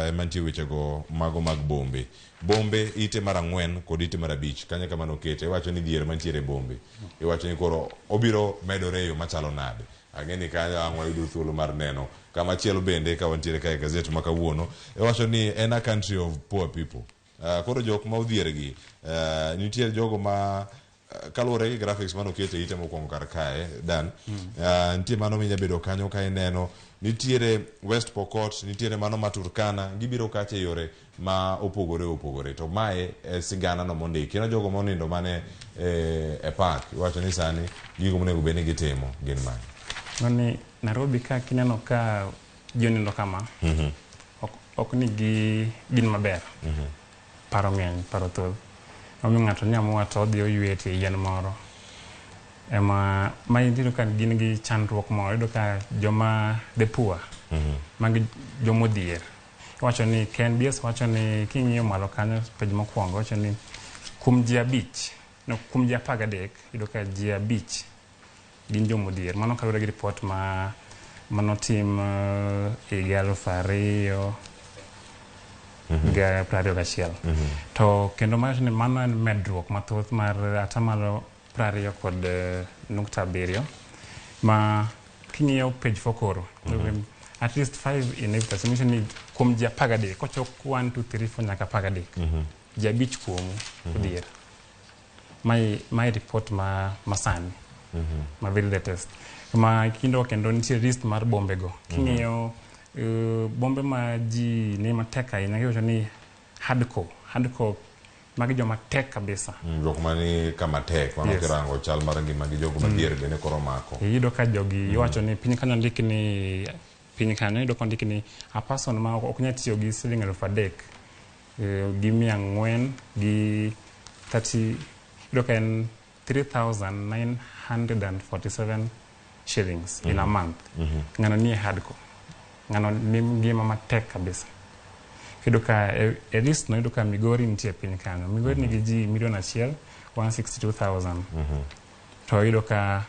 ema nitie wechego mago mag bombe. Bombe ite mar ang'wen kod ite mar abich kanyo kama nokete. Iwacho ni dhier mantiere e bombe. Iwacho ni koro obiro medore e yo machalo nade. Ang'e ni kanyo ang' wayudo thuolo mar neno. Kama chielo bende ka wantiere kae e gazet ma kawuono, iwacho ni en a country of poor people. Koro jok ma odhier gi, nitie jogo ma kaluwore gi graphics mane oket e ite mokwongo kar kae Dan, nitie mano minya bedo kanyo ka ineno nitiere West Pokot, nitiere mano ma Turkana, gibiro kacha e yore ma opogore opogore. To mae e sigana no mondiki. Kendo jogo monindo mane e park, iwacho ni sani gigo monego bed ni gitimo gin mage. Mani Nairobi ka kineno ka ji onindo kama, ok ni gin maber. Paro ng'eny, paro thoth. Omiyo ng'ato nyamua to odhi oywe e tie yien moro. Ema ma iyudo ka gin gi chandruok moro, iyudo ka joma the poor, magi jomodhier. Iwacho ni KNBS wacho ni king'iyo malo kanyo page mokwongo wacho ni kuom ji abich, no, kuom ji 13, iyudo ka ji abich gin jomodhier. Mano kaluwore gi report ma manotim higa 2021. To kendo mawacho ni mano en medruok mathoth mar atamalo 20.7 ma king'iyo page 4 koro at least 5 in every person nyiso ni kuom ji 13 kochok 1 2 3 4 nyaka 13 ji abich kuomu odhier. Mae report ma masani ma very latest ma kindo kendo nitie list mar bombe go. King'iyo bombe ma ji ni matek ahinya giwacho ni hardcore magi joma tek kabisa. Jok mani kama tek mano kirango chal mar ngima gi jogo madhier bende koro mako. Iyudo ka jogi iwacho ni piny kanyo ndik ni piny kanyo iyudo ka ondik ni a person ma ok nyal tiyo gi siling 3,000 gi 400 gi 30, iyudo ka en 3947 shillings in a month. Ng'ano nie hardcore, ng'ano ni ngima matek kabisa. Iyudo ka e list no, iyudo ka Migori nitie piny kanyo. Migori nigi ji 1 162,000. To iyudo ka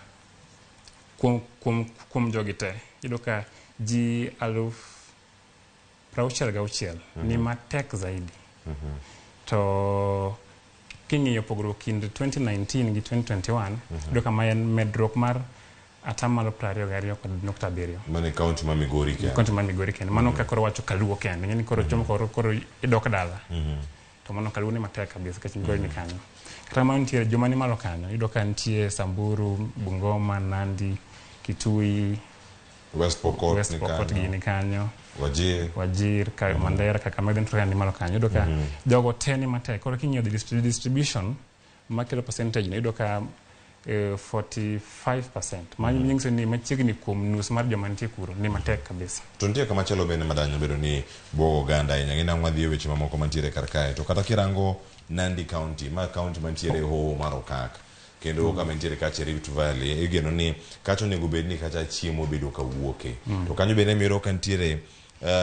kuom jogi te, iyudo ka ji 66,000 ni matek zaidi. To king'iyo pogruok kind 2019 gi 2021, iyudo ka ma en medruok mar 22.7%. Mano e kaunti ma Migori kende. Kaunti ma Migori kende. Mano ka koro wacho Kaluo kende, ing'e ni koro chomo koro idok dala. To mano Kaluo ni matek kabisa nikech Migori ni kanyo. Kata kamano nitie joma ni malo kanyo, iyudo ka nitie Samburu, Bungoma, Nandi, Kitui, West Pokot. West ni Pokot kanyo. Gini kanyo. Wajir. Wajir, ka Mandera, Kakamega, nitie ni malo kanyo. Iyudo ka jogo te ni matek. Koro king'iyo the distribution makelo percentage no, iyudo ka 45%. Ma nyiso ni machiegni kuom nus mar joma nitie kuro ni matek kabisa. To nitie kama chielo bende madanyo bedo ni buogo oganda ahinya. Ng'e nang'o wadhi e weche mamoko mantiere kar kae. To kata kirango Nandi County, ma county mantiere e hoho mar Okak, kendo kama entiere kacha e Rift Valley, igeno ni kacha onego bed ni kacha chiemo bedo kawuoke. To kanyo bende miyudo ka nitiere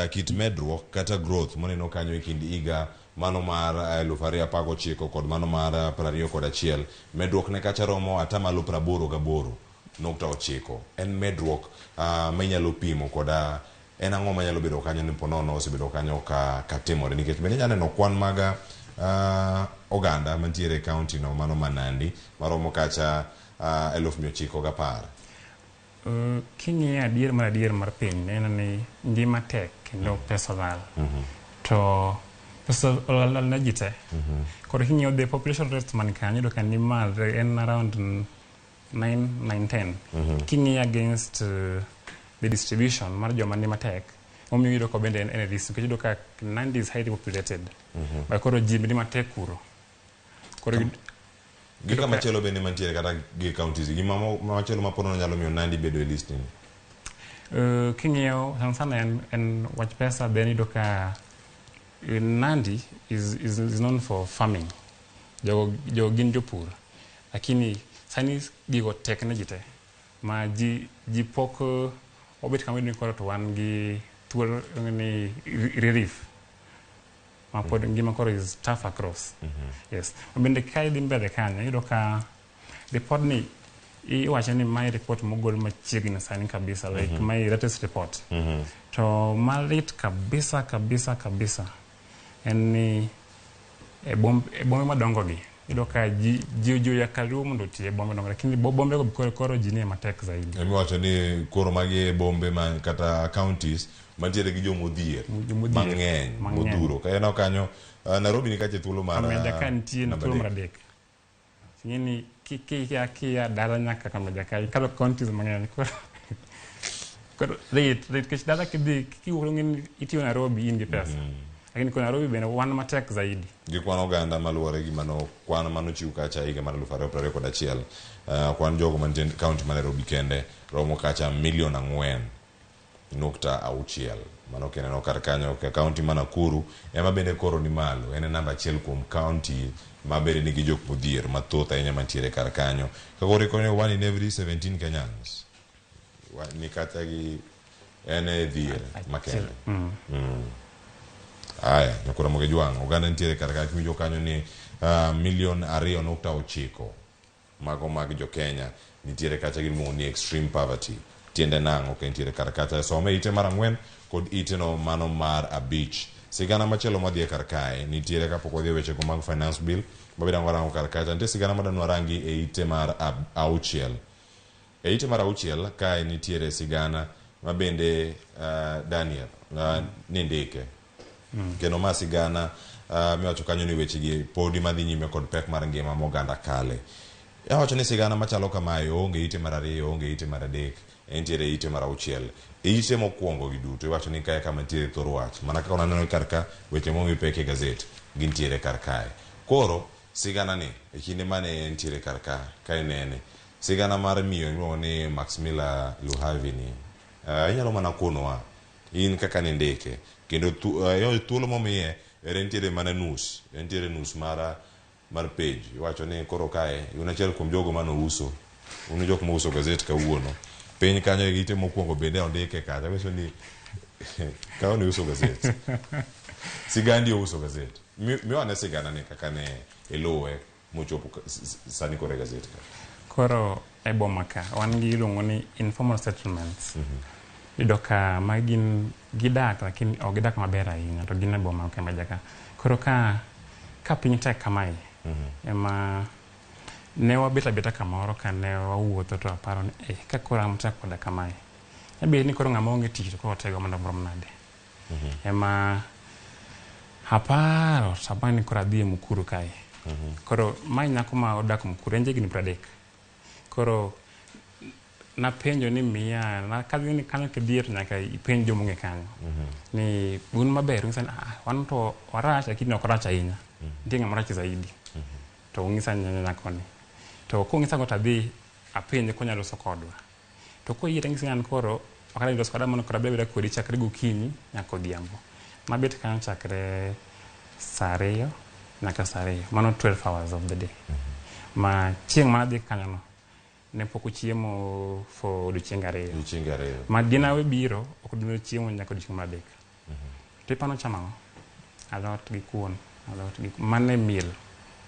kit medruok kata growth moneno kanyo e kind higa mano mar 2019 kod mano mar 21. Medruok ne kacha romo 88.9%. En medruok ma inyalo pimo koda en ang'o manyalo bedo kanyo ni ponono osebedo kanyo ka timore, nikech bende inyalo neno kwan mag oganda mantiere e county no mano ma Nandi maromo kacha 910,000. King'iyo adier mar piny, neno ni ngima tek kendo pesa olal. To pesa olal ne ji te. Koro king'iyo the population rate man kanyo, iyudo ka ni malo, en around 9, 9, 10. King'iyo against the distribution mar joma ni matek, omiyo iyudo ka bende en e risk, nikech iyudo ka Nandi is highly populated. But koro ji ni matek kuro. Koro Gi kama chielo bende mantiere kata gi counties gi machielo ma ponono nyalo miyo Nandi bedo e list ni. King'iyo sana sana en wach pesa, then iyudo ka Nandi is known for farming. Jogo gin jopur. Lakini sani gigo tek ne ji te. Ma ji pok obet kama iyudo ni koro to wan gi thuolo ni relief. Ma pod ngima koro is tough across. Yes. Bende ka idhi mbele kanyo, iyudo ka report ni iwacho ni mae report mogol machiegni sani kabisa, like my latest report. To malit kabisa kabisa kabisa en ni e bombe madongo gi, iyudo ka ji oya Kaluo mondo oti e bombe madongo, lakini bombe go koro ji nie matek zaidi. Emiwacho ni koro magi e bombe ma kata counties mantiere gi jomodhier Jomodhier mang'eny mang'eny. modhuro. Ka ineno kanyo Nairobi ni kacha e thuolo mar Kameja ka nitie namba thuolo mar adek. adek. Ing'e ni kia dala nyaka Kameja ka ikalo counties mang'eny, koro lit nikech dala kidhi kiwuok ng'e ni itiyo Nairobi in gi pesa. Lakini ko Nairobi bende wan matek zaidi. Gi kwan oganda maluwore gi mano kwan manochiw kacha higa mar 2021, kwan jogo mantie e county ma Nairobi kende romo kacha 4.6 million. Mano kineno kar kanyo ka county ma Nakuru ema bende koro ni malo, en e namba achiel kuom county ma bende nigi jok modhier mathoth ahinya mantiere kar kanyo. Ka koro ikonyo 1 in every 17 Kenyans ni kata gi en e dhier makende. Aya, nyakura moge jwang', oganda nitiere kar ka kiwinjo kanyo ni 2.9 million mago mag jo Kenya nitiere kacha giluongo ni extreme poverty. Tiende nang'o ka nitiere kar kacha? Some ite mar 4 kod ite no mano mar 5. Sigana machielo madhi e kar kae nitiere kapok wadhi e weche go mag finance bill mabende ang' warango kar kacha, nitie sigana madwa rangi e ite mar 6. E ite mar 6 kae nitiere sigana ma bende Daniel nindike. Kendo ma sigana miwacho kanyo ni weche gi podi madhi nyime kod pek mar ngima ma oganda kale. Awacho ni sigana machalo kamae onge ite mar 2, onge ite mar 3, entiere e ite mar 6. E ite mokwongo gi duto iwacho ni kae kama nitiere thor wach. Mana kaka waneno kar ka weche momi pek e gazet gintiere kar kae. Koro sigana ni e kinde mane entiere kar ka ka inene sigana mar miyo miluongo ni Maximila Luhavi ni inyalo mana konowa in kaka nindike kendo thuolo momiye Ere nitiere mana nus, entiere nus mar mar page. Iwacho ni koro kae un achiel kuom jogo mane ouso. Un jok mouso gazet kawuono. Piny kanyo e ite mokwongo bende ondike kacha. Manyiso ni kawuono iuso gazet. Sigandi ouso gazet. Miwa ane sigana ni kaka ne iluwe mochopo sani koro e gazet ka. Koro e boma ka wan gi iluongo ni informal settlements. Iyudo ka magi gin gidak lakini ok gidak maber ahinya to gin e boma Kembeja ka. Koro ka ka piny tek kamae ema ne wabet abeta kamoro ka ne wawuotho to aparo ni eh, ka koro an tek koda kamae. Nyabed ni koro ng'ama onge tich to koro otego mondo marom nade. Ema aparo to aparo ni koro adhi e Mukuru kae. Koro mae nyako ma odak Mukuru en jahigni 30. Koro napenjo ni miya na kadhi ni kanyo kidhiye to nyaka ipenj joma ong'e kanyo. Ni un maber ung'isa ni ah wan to warach lakini ok warach ahinya. Nitie ng'ama rach zaidi. To ung'isa ni nyakoni. To kung'isa go to adhi apenje konyalo loso kodwa. To koyie tang'isi ni an koro ok adhi loso koda mondo koro abed abeda kodi chakre gokinyi nyaka odhiambo. Nabet kanyo chakre saa 2 nyaka saa 2. Mano 12 hours of the day. Ma chieng' manadhi kanyo no ne pok ochiemo for odiochienge 2. Odiochienge 2. Ma dinawe biro ok dine chiemo nyaka odiochieng' mar 3. To ipano chamo ang'o? Alot gi kuon, alot gi mano e meal.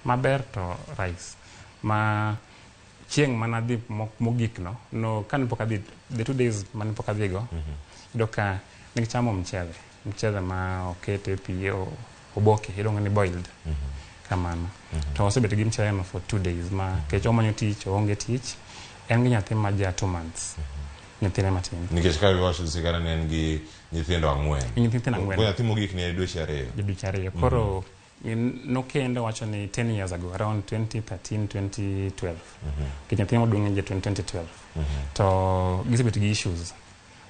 Maber to rice. Ma chieng' manadhi mogik no, no kane pok adhi, the 2 days mane pok adhi go, iyudo ka ne gichamo mchele. Mchele ma okete pi oboke, iluongo ni boiled. Kamano. To osebet gi mchele no for 2 days ma kech omanyo tich, oonge tich. En gi nyathi ma ja 2 months. Nyathine matin. Nikech ka iwacho sigana ne en gi nyithindo 4. Nyithindo 4. Ko nyathi mogik ne dweche 2. Dweche 2. Koro nokendo wacho ni 10 years ago, around 2013, 2012. Nikech nyathi maduong' en ja 2012. To gisebet gi issues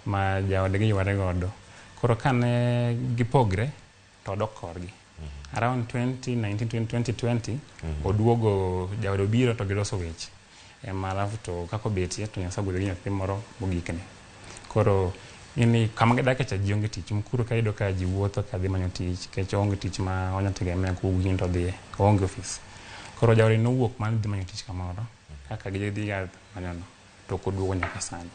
ma jaodgi yware godo. Koro kane gipogre to odok korgi. Around 2019, 2020, oduogo jaode obiro to giloso weche. Ema alafu to kaka obetie to Nyasaye ogwedho gi nyathi moro mogikne. Koro ni kama gidake cha ji onge tich. Mukuru ka iyudo ka ji wuotho ka dhi manyo tich, nikech oonge tich ma onya tegemea kowuok to odhiye, oonge ofis. Koro jaode nowuok mar dhi manyo tich kamoro, kaka gidhi ga manyono, to ok oduogo nyaka sani.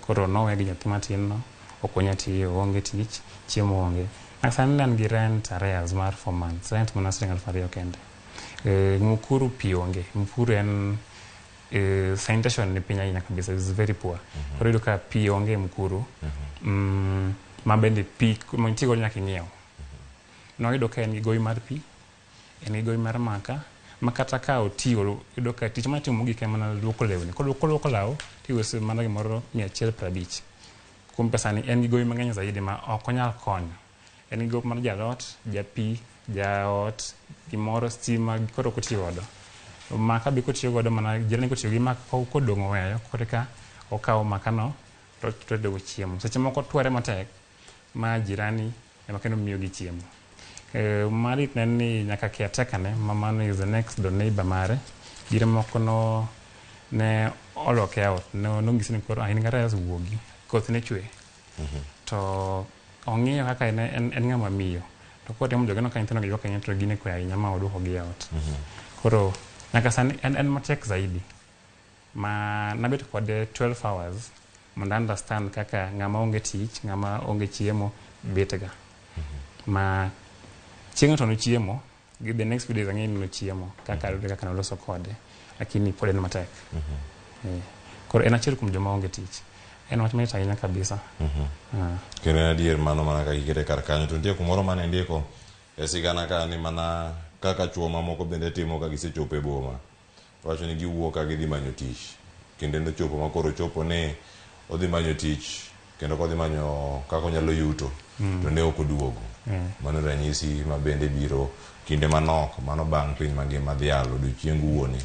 Koro nowe gi nyathi matin no, ok onya tiyo, oonge tich, chiemo onge. Nyaka sani an gi rent arrears mar 4 months, rent mana siling 2,000 kende. Mukuru pi onge, Mukuru en sanitation ni piny ahinya kabisa, is very poor. Koro iyudo ka pi onge Mukuru, ma bende pi mantie godo nyaka ing'iew. Noyudo ka en gi gowi mar pi, en gi gowi mar maka, ma kata ka otiyo, iyudo ka tich matimo mogik en mana luoko lewni. Koluoko law, tiuso mana gimoro 150. Kuom pesani en gi gowi mang'eny zaidi ma ok onyal konyo. En gi gowi mar jalot, japi, jaot, gimoro stima, koro ok otiyo godo. Maka be kotiyo godo mana jirani kotiyo gi maka kodong' oweyo, koro eka okawo maka no to otedo go chiemo. Seche moko twere matek ma jirani ema kendo miyo gi chiemo. Malit ne en ni nyaka caretaker ne, ma mano is the next door neighbor mare, diere moko no ne oloke out, nonyise ni koro in gi arrears wuogi, koth ne chwe. To ong'iyo kaka en ng'ama miyo. To kotimo joge no ka nyithindo gi ywak ahinya to gine kwe ahinya ma oduoko gi ot. Koro nyaka sani en matek zaidi. Ma nabet kode 12 hours mondo understand kaka ng'ama onge tich, ng'ama onge chiemo bet ga. Ma chieng' to nochiemo, gi the next few days ang'eyo ni nochiemo kaka kaka noloso kode, lakini pod en matek. Koro en achiel kuom joma onge tich. En wach malit ahinya kabisa. Kendo en adier mano mana kaka ikete kar kanyo. To nitie kumoro mane indiko e sigana ka ni mana kaka chuo mamoko bende timo ka gisechopo e boma. Wacho ni giwuok ka gidhi manyo tich. Kinde nochopo ma koro chopo ni odhi manyo tich kendo kodhi manyo kaka onyalo yuto to ne ok oduogo. Mano ranyisi ma bende biro kinde manok mano bang' piny mangima dhialo odiochieng wuoni.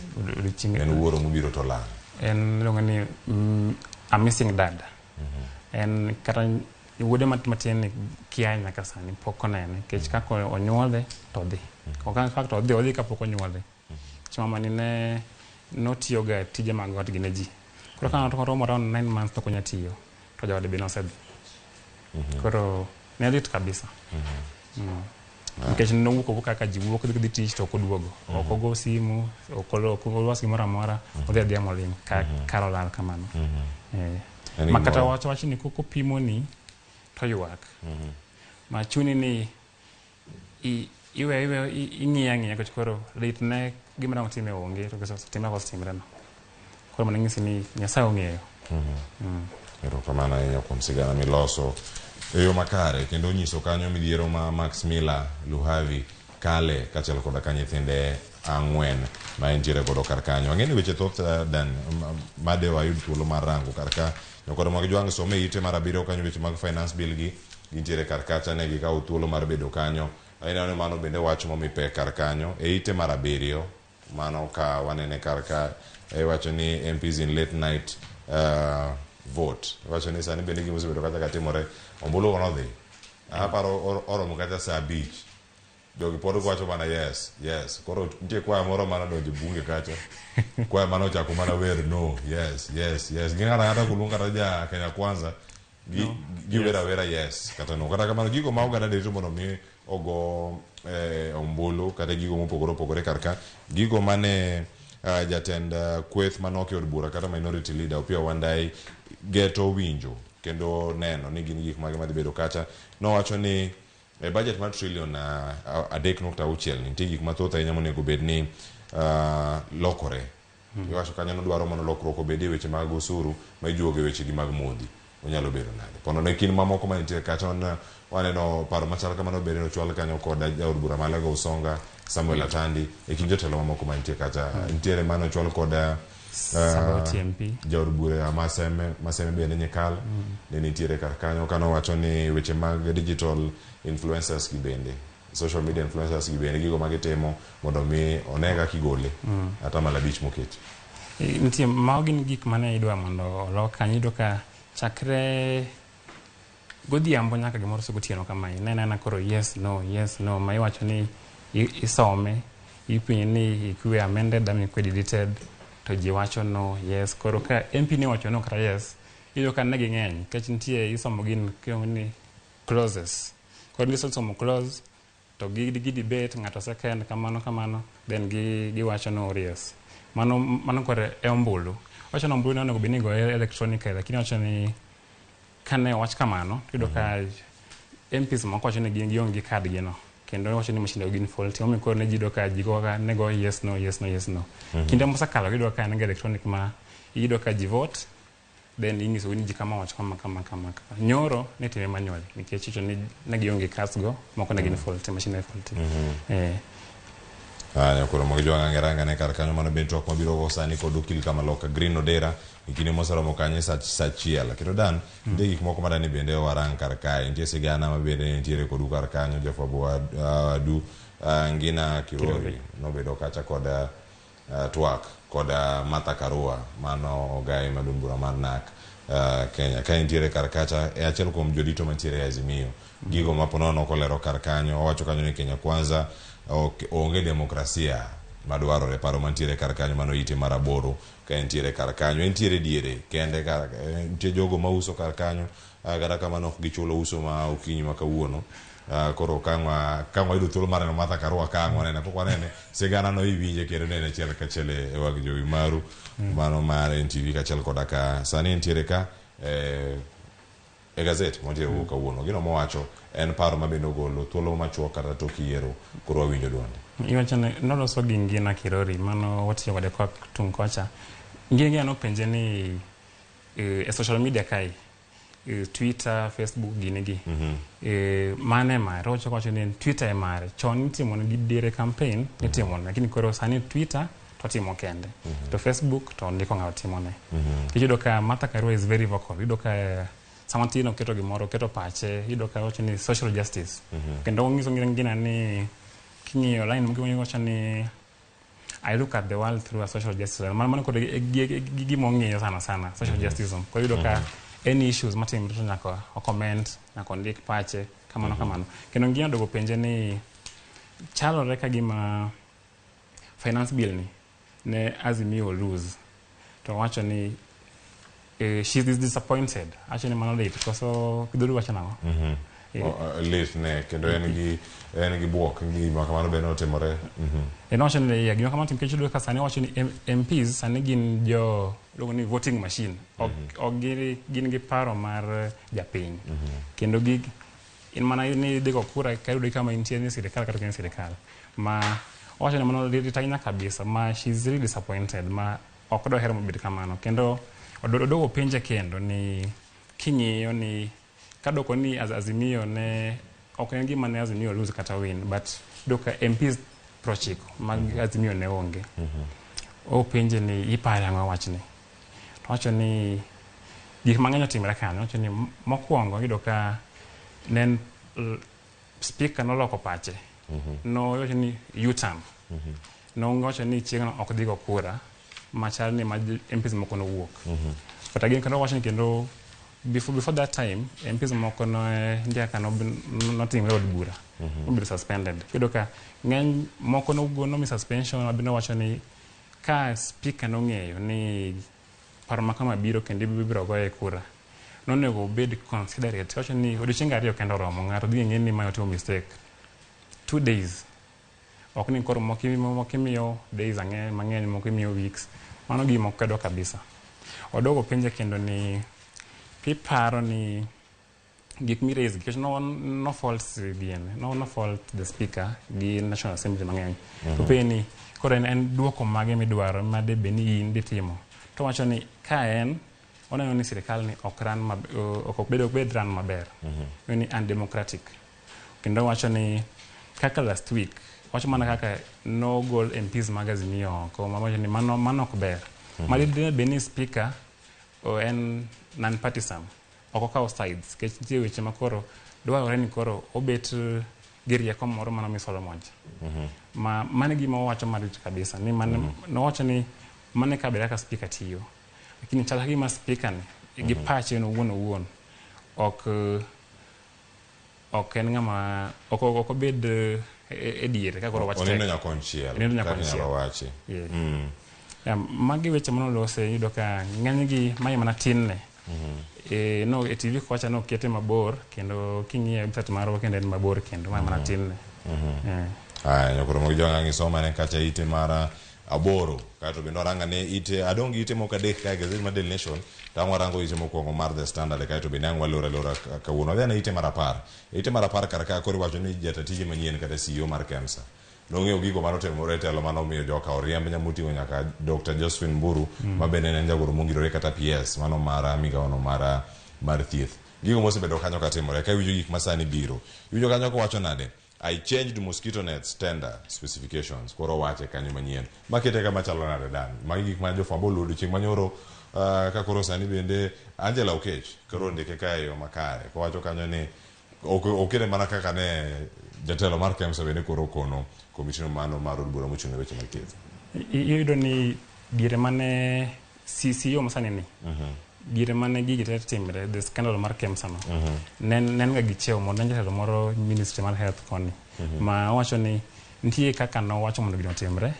En wuoro mobiro to lal. En iluongo ni a missing dad. En kata wuode matin ni kia nyaka sani pok onene nikech kaka onyuole to odhi. Ok in fact odhi kapok onyuole. Nikech mamani ne notiyo ga tije mag ot gi ne ji. Koro ka ng'ato romo around 9 months to ok onya tiyo to jaode be nosedhi. Koro ne lit kabisa. Nikech nowuok oko kaka ji wuok dhi tich to ok oduogo. Ok ogo simu, ok olos gimoro amora, odhi adhiya moling' kar olal kamano. En Ma kata gimoro- wach wach ni kokopimoni to ywak. Ma chuni ni iwe ing'iye ang'iya nikech koro lit ne gima dang' otime onge to koso timre kosetimre no. Koro mano nyisi ni Nyasaye ong'eyo. Erokamano ahinya kuom sigana miloso e yo makare kendo nyiso kanyo midhiero ma Max Miller Luhavi kale kaachiel koda ka nyithinde 4 ma entiere godo kar kanyo. Ang'e ni weche thoth Dan made wayud thuolo mar rango kar ka. Nyokodo mag jwang' some ite mar 7 kanyo weche mag finance bill gi gintiere kar kacha ne gikawo thuolo mar bedo kanyo. Aneno ni mano bende wach momi pek kar kanyo e ite mar 7 mano ka wanene kar ka iwacho ni MPs in late night vote. Iwacho ni sani bende gima osebedo kacha katimore ombulu go nodhi. Aparo oromo kata saa 5. Jogi pod wacho mana yes, yes. Koro nitie kwaya moro mana donjo bunge kacha. Kwaya mane ochako mana wer no, yes, yes, yes. Gi ng'ato ang'ata koluong kata ja Kenya Kwanza gi gi wer awera yes kata no. Kata kamano gigo ma oganda rito mondo mi ogo ombulu kata gigo mopogore opogore kar ka. Gigo mane jatend kweth manok e od bura kata minority leader Opiyo Wandayi geto winjo kendo neno ni gin gik mage madhi bedo kacha. Nowacho ni e budget mar trillion 3.6 nitie gik mathoth ahinya monego bed ni lokore. Iwacho kanyo nodwaro mondo lokruok obedie e weche mag osuru ma ijuogo e weche gi mag modhi. Onyalo bedo nade? Kono ne kind mamoko manitie kacha waneno paro machal kamano bende nochwal kanyo kod jaod bura ma Alego Usonga Samuel Atandi e kind jotelo mamoko mantie kacha. Nitiere mane ochwal kod Saboti MP. Jaod bura Maseme bende Nyikal ne nitiere kar kanyo kanowacho ni weche mag digital influencers gi bende social media influencers gi bende gigo magitimo mondo mi one kaka igole 5% moketi. Nitie mago gin gik mane idwa mondo olok kanyo. Iyudo ka chakre godhiambo nyaka gimoro se gotieno kamae ineno anena koro yes no yes no ma iwacho ni isome ipenjo ni ikwe amended ama ikwe deleted to ji wacho no yes. Koro ka MP ne wacho no kata yes, iyudo ka ne ging'eny nikech nitie isomo gin kiluongo ni clauses. Koro gisomo clause to gi debate ng'ato second kamano kamano then giwacho no or yes. Mano koro e ombulu. Wacho ni ombulu ne onego bed ni igoye electronically, lakini wacho ni kane owach kamano iyudo ka MPs moko wacho ni gin gionge gi card gi no kendo wacho ni machine gin faulty. Omiyo koro ne ji yudo ka ji go ne go yes no yes no yes no. Kinde mosekalo iyudo ka en ga electronic ma iyudo ka ji vote then inyiso ni ji kama wacho kama kama kama kama. Nyoro ne time manually nikech iwacho ni ne gionge cards go moko ne gin faulty, machine ne faulty. Haya, koro mogi jwang' ranga ne kar kanyo mano bende twak mabiro go sani kod okil Kamaloka Green Odera e kinde moseromo kanyo sa 1. Kendo Dan, nitie gik moko madani bende warang kar kae. Nitie sigana ma bende nitiere kodu kar kanyo jafwambo wadu Ngina Kirori nobedo kacha kod twak kod Martha Karua mano ogai maduong' bura mar NARC Kenya. Ka entiere kar kacha e achiel kuom jodito mantiere e Azimio. Gigo ma ponono kolero kar kanyo, owacho kanyo ni Kenya Kwanza onge demokrasia madwarore. Paro mantiere kar kanyo mano ite mar 8 ka entiere kar kanyo. Entiere diere kende kar, nitie jogo mauso kar kanyo, kata kamano ok gichulo uso ma okinyi ma kawuono. Koro ka wayudo thuolo mar neno Martha Karua ka ang' wanene, pok wanene sigana no iwinje kendo nene achiel kachiel e wang' jowi maru mano mar NTV kaachiel koda ka sani entiere ka e gazet mantiere wuok kawuono. Gino mowacho en paro ma bende ogolo thuolo machuok kata tok yiero koro wawinjo duonde. Iwacho ni noloso gi Ngina Kirori mano watiyo kode kwa tung' kocha. Ngina nopenje ni e social media kae Twitter, Facebook gini gi. Mane mare owacho wacho ni Twitter e mare. Chon nitimo ne diere campaign nitimo ne lakini koro sani Twitter to timo kende. To Facebook to ndiko ng'ato timone. Iyudo ka Martha Karua is very vocal. Iyudo ka sama tin oketo gimoro, oketo pache, iyudo ka owacho ni social justice. Kendo onyiso Ngina ni king'iyo line moko wacho ni I look at the world through a social justice. Mano kod gima ong'iyo sana sana, social justice. Koro iyudo ka any issues matimore to nyaka o comment, nyaka ondik pache, kamano kamano. Kendo Ngina oduogo penje ni chalore ka gima finance bill ni ne Azimio lose. To owacho ni she is disappointed. Awacho ni mano lit, koso kidholuo wacho nang'o? Lit ne kendo en gi en gi buok ni gima kamano bende otimore. En wacho ni ya gima kamano tim nikech iyudo ka sani wacho ni MPs sani gin jo iluongo ni voting machine. Ok ok gin gin gi paro mar japiny. Kendo gi in mana ni idhi go kura ka iyudo kama intie ni sirikal kata ok en sirikal. Ma owacho ni mano lit ahinya kabisa ma she's really disappointed ma ok doher mobed kamano. Kendo odogo penje kendo ni king'iyo ni kadoko ni Azimio ne ok en gima ne Azimio lose kata win, but iyudo ka MPs 90 mag Azimio ne onge. Openje ni iparo ang'o wachni? To owacho ni gik mang'eny otimore kanyo. Owacho ni mokwongo iyudo ka ne en speaker noloko pache. Nowacho ni U-turn. Nowacho ni chieng'no ok dhi go kura machal ni ma MPs moko nowuok. But again kendo owacho ni kendo before that time MPs moko ne nitie kaka notimore e od bura. Nobedo suspended. Iyudo ka ng'eny moko nomi suspension ma bende owacho ni ka speaker nong'eyo ni paro ma kama biro kendo ibiro goye kura nonego obed considerate. Owacho ni odiochienge 2 kende oromo ng'ato dhi ng'e ni mae otimo mistake. 2 days. Ok ni koro moko imiyo days ang'eny mang'eny moko imiyo weeks. Mano gima okwedo kabisa. Odogo penje kendo ni iparo ni gik mi raise nikech no fault gini no fault the speaker gi National Assembly mang'eny. To penje ni koro en duoko mage midwaro ma de bed ni in ditimo. To wacho ni ka en oneno ni sirikal ni ok run ok obed run maber. Ni undemocratic. Kendo wacho ni kaka last week wacho mana kaka nogol MPs mag Azimio oko ma wacho ni mano ok ber. Ma dine bed ni speaker en non partisan ok okawo sides nikech nitie weche ma koro dwarore ni koro obet gi rieko moro mana mi Solomon cha. Ma mano e gima owacho malich kabisa ni mane nowacho ni mano e kaber kaka speaker tiyo. Lakini chal ka gima speaker ni gi pache en owuon owuon ok en ng'ama ok obed e diere ka koro wach tek. Onindo nyakonchiel. Onindo kaka nyakonchiel. inyalo wachi. Yeah. Yeah, magi weche manolose iyudo ka ng'enygi mae mana tin ne. No e TV kocha nokete mabor kendo king'iyo website marwa kendo en mabor kendo mae mana tin ne. Aya, nyakoro mag jwang' isoma ne kacha ite mar 8 kato bende waranga ne ite adong' gi ite moko 3 kae gazet mar Daily Nation to ang' warango ite mokwongo mar The Standard kaeto bende ang' waloro alora kawuono. Wadhi ane ite mar 10. Ite mar 10 kar ka koro iwacho ni jata tije manyien kata CEO mar KEMSA nong'eyo gigo manotimore e telo manomiyo joka oriemb nyamoting'o nyaka Dr. Josephine Mburu ma bende ne en jagoro mongirore kata PS mano mar migawono mar thieth. Gigo mosebedo kanyo katimore ka iwinjo gik masani biro. Iwinjo kanyo kowacho nade? I changed mosquito nets tender specifications. Koro wache kanyo manyien. Makete kama chalo nade dan. Magi gik ma jofwambo oludo chieng' manyoro ka koro sani bende Angela Okech koro ondike ka e yo makare. Kowacho kanyo ni okete mana kaka ne jatelo mar KEMSA bende koro okono komitino mano mar od bura mochung' ne weche mag thieth. Iyudo ni diere mane CEO masani ni diere mane gigi te timre the scandal mar KEMSA no ne en ga gi cheo moro ne en jatelo moro ministry mar health koni ma owacho ni nitie kaka nowacho mondo gino otimre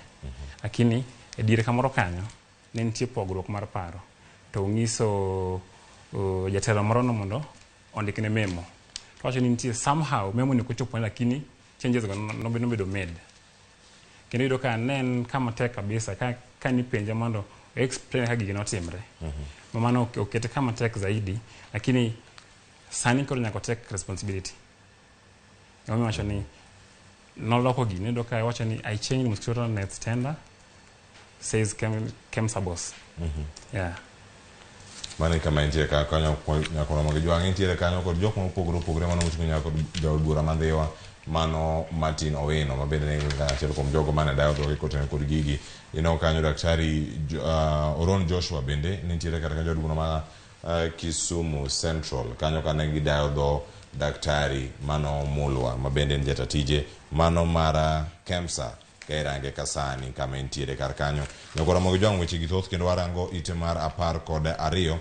lakini e diere kamoro kanyo ne nitie pogruok mar paro to ong'iso jatelo moro no mondo ondikne memo to wacho ni nitie somehow memo ni ok ochopone lakini changes go nobedo made. Kendo iyudo ka ne en kama tek kabisa ka nipenje mondo explain kaka gigi notimre. Ma mano okete kama tek zaidi lakini sani koro nyaka take responsibility. Emomiyo wacho ni noloko gini iyudo ka wacho ni I changed mosquito nets tender says KEMSA boss. Yeah. Mano e kama entie ka kanyo nyakoro mag jwang' entiere kanyo kod jok mopogore opogore mano moting'o nyaka kod jaod bura ma Ndhiwa mano Martin Owino ma bende ne achiel kuom jogo mane dayo dhoge kotenore kod gigi. Ineno kanyo daktari Oron Joshua bende nitiere kata kanyo jaod bura ma Kisumu Central kanyo kane gidayo dho daktari mano Mulwa ma bende en jata tije mano mar KEMSA ka irange ka sani kama entiere kar kanyo. Nyakoro mag jwang' weche gi thoth kendo warango ite mar 12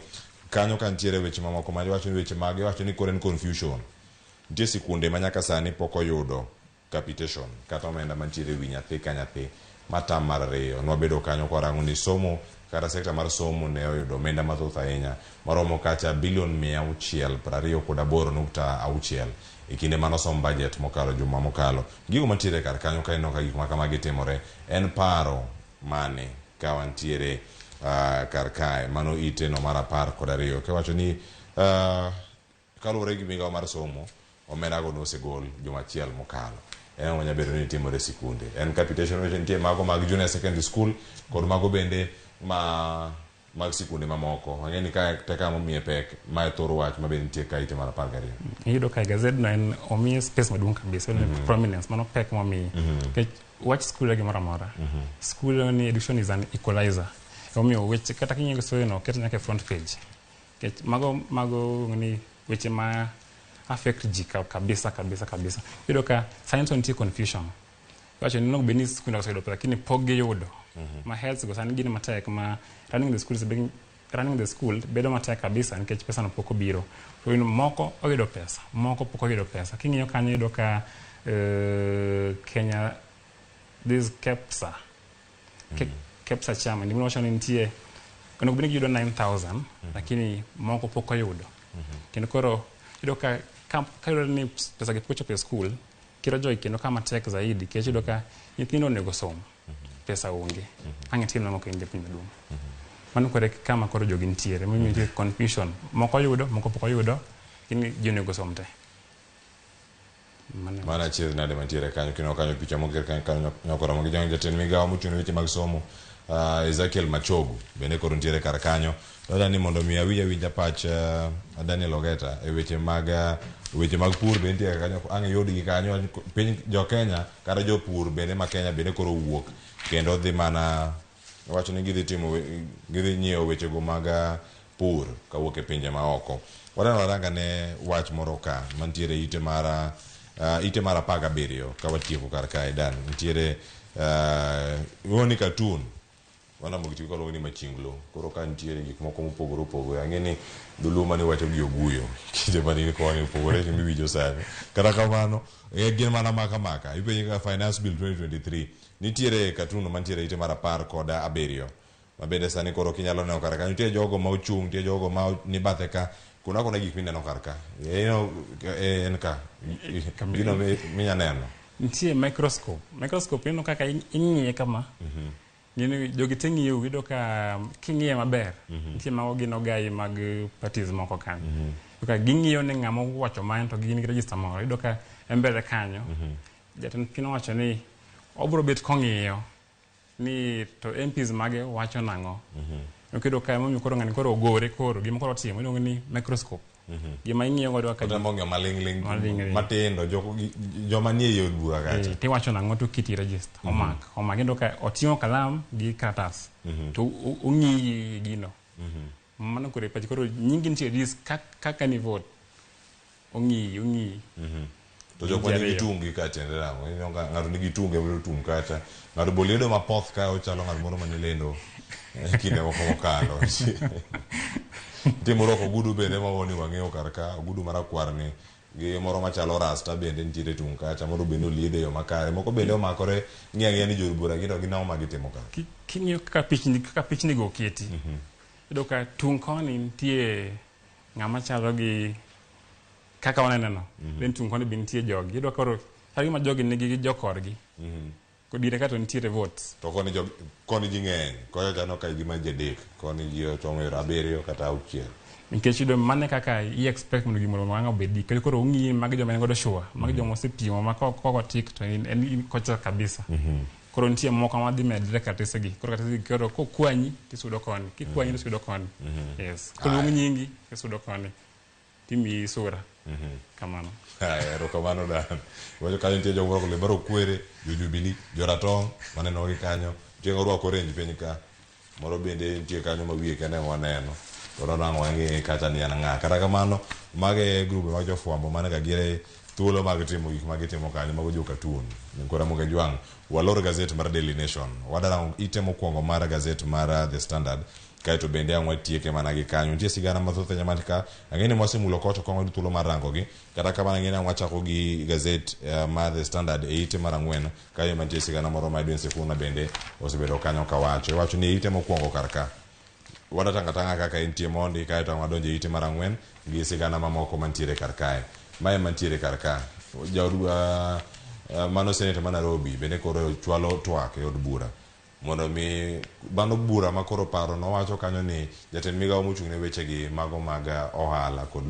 kanyo ka nitiere weche mamoko ma iwacho ni weche mag iwacho ni koro en confusion. Nitie sikunde ma nyaka sani pok oyudo capitation kata omenda mantiere ewi nyathi ka nyathi ma tam mar 2. Nwabedo kanyo kwarango ni somo Kata sekta mar somo ne oyudo omenda mathoth ahinya maromo kacha bilion 628.6 e kinde mane osom budget mokalo juma mokalo. Gigo mantiere kar kanyo ka ineno ka gik ma kamagi timore en paro mane ka wantiere kar kae mano ite no mar 12 kiwacho ni kaluwore gi migawo mar somo omenda go nosegol juma achiel mokalo. En ang'o manyalo bedo ni timore e sikunde? En capitation weche nitie mago mag junior secondary school kod mago bende ma mag sikunde mamoko. Ang'e ni ka teka momiye pek ma e thor wach ma bende nitie ka ite mar 12. Iyudo ka e gazedno en omiye space maduong' kabisa, prominence, mano pek momiye. Nikech wach skul e gimoro amora. Skul ni education is an equalizer. Omiyo weche kata king'iyo story no oket nyaka e front page. Nikech mago ni weche ma affect ji kabisa kabisa kabisa. Iyudo ka sani to nitie confusion. Iwacho ni onego bed ni skunde oseyudo pesa lakini pok giyudo. Ma health go sani gin matek ma running the school is being, running the school bedo matek kabisa nikech pesa no pok obiro. To moko oyudo pesa, moko pok oyudo pesa. King'iyo kanyo iyudo ka Kenya this KEPSA KEPSA chairman gima wacho ni nitie onego bed ni giyudo 9000 lakini moko pok oyudo. Kendo koro iyudo ka ka yudore ni pesa gi pok ochopo e skul, kiro jogi kendo kama tek zaidi nikech iyudo ka nyithindo onego som, pesa onge. Ang' itim nang'o ka in japuonj maduong'? Mano koro e kama koro jogi nitiere, momiyo nitie confusion. Moko oyudo, moko pok oyudo, lakini ji onego som te. Mano achiedh nade mantiere kanyo kineno kanyo picha moger kanyo kanyo nyokoromo gi jatend migawo mochung' ne weche mag somo Ezekiel Machogu bende koro nitiere kar kanyo. Dwaro ni mondo mi awinj awinja pach Daniel Ogeta e weche mag pur bende nitie kanyo ang' iyudgi kanyo piny jo Kenya kata jopur bende ma Kenya bende koro owuok kendo dhi mana wacho ni gidhi timo gidhi nyiewo wechego mag pur kawuok e pinje maoko. Wadwa warang ane wach moro ka mantiere ite mar 17 ka watieko kar kae Dan nitiere ni cartoon Ramogi TV kaluongo ni machinglo. Koro ka nitiere gik moko mopogore opogore. Ang'e ni dholuo mane wacho gi oguyo kinde mane in koni opogore gi miwinjo sani. Kata kamano gin mana maka maka. Ipenje kaka Finance Bill 2023 nitiere cartoon mantiere ite mar 17 ma bende sani koro kinyalo neno kar kanyo nitie jogo ma ochung', nitie jogo ma ni bathe ka kuna kuna gik mineno kar ka. En ka gino minya neno. Nitie microscope. Microscope ineno kaka ing'iye kama. Gini jogi te ng'iyo iyudo ka king'iye maber nitie mago gin ogai mag parties moko kanyo. Iyudo ka ging'iyo ni ng'ama owacho mane to gin gi register moro. Iyudo ka e mbele kanyo jatend piny owacho ni obiro bet kong'iyo ni to MPs mage wacho nang'o. Iyudo ka emomiyo koro ng'ani koro ogore koro gima koro otimo iluongo ni microscope. Gima ing'iyo godo kaka Otemo ng'iyo maling'ling' matindo joma nie ei od bura kacha. Tiwacho nang'o to kiti register omak omak iyudo ka oting'o kalam gi karatas to ong'iyi gino. Mano koro e pache koro nyingi nitie e list kaka ni vote ong'iyi ong'iyi. To jok manigi tungi ka tiende nang'o? Ineno ka ng'ato nigi tunge mondo tung kacha. Ng'ato bo liedo mapoth ka ochalo ng'at moro mane lendo kinde moko mokalo. Nitie morwako ogudu bende ma woni wang'eyo kar ka, ogudu marakwar ni gi moro machalo rasta bende nitiere tung kacha, moro bende oliedo e yo makare. Moko bende omakore ng'iyo ang'iya ni jood bura gin to gin ang'o ma gitimo ka. King'iyo kaka pichni go oketi, iyudo ka tung koni nitie ng'ama chalo gi kaka waneno no, then tung koni be nitie jogi. Iyudo koro chal gima jogi nigi jokorgi. Kodiere ka to nitiere votes. To koni koni ji ng'eny, kocha chano ka gima ji 3, koni ji ochomo yor 7 kata 6. Nikech iyudo mano e kaka i expect mondo gimoro wang' obedi. Kendo koro ong'iyi magi joma en godo sure, magi joma osepimo ma kok otik to en kocha kabisa. Koro nitie moko madhi medre karatese gi. Koro karatese gi koro kokwanyi tisudo koni, kikwanyi tisudo koni. Yes. Koluong nyingi tisudo koni. Timiyi sura. Kamano. Haya, erokamano Dan. Wacho kanyo nitie jogo morwako lewni marokwere, jo Jubilee, jo ratong' maneno gi kanyo. Nitie ng'ama orwako orange piny ka. Moro bende nitie kanyo ma wiye kende ema waneno. To nang' wang'e kacha ni en ng'a. Kata kamano, mago e grube mag jofwambo mane ga gire thuolo mag timo gik ma gitimo kanyo, mago jo cartoon. Koro Ramogi Ajwang', walor gazet mar Daily Nation. Wadarango ite mokwongo mar gazet mar The Standard. Kaeto bende ang' watieke mana gi kanyo. Nitie sigana mathoth ahinya man ka. Ang'e ni mwasemulo kocha ok wayudo thuolo mar rango gi. Kata kamano ang'e ni ang' wachako gi gazet mar The Standard e ite mar 4. Kanyo ema nitie sigana moro ma Edwin Sifuna bende osebedo kanyo kawacho. Iwacho ni e ite mokwongo kar ka. Wadatang' atang'a kaka entie mondi kaeto ang' wadonjo e ite mar ang'wen gi sigana mamoko mantiere kar kae. Mae mantiere kar ka. Jaod mano seneta ma Nairobi bende koro chwalo twak e od bura mondo mi mano bura ma koro paro nowacho kanyo ni jatend migawo mochung' ne wechegi mago mag ohala kod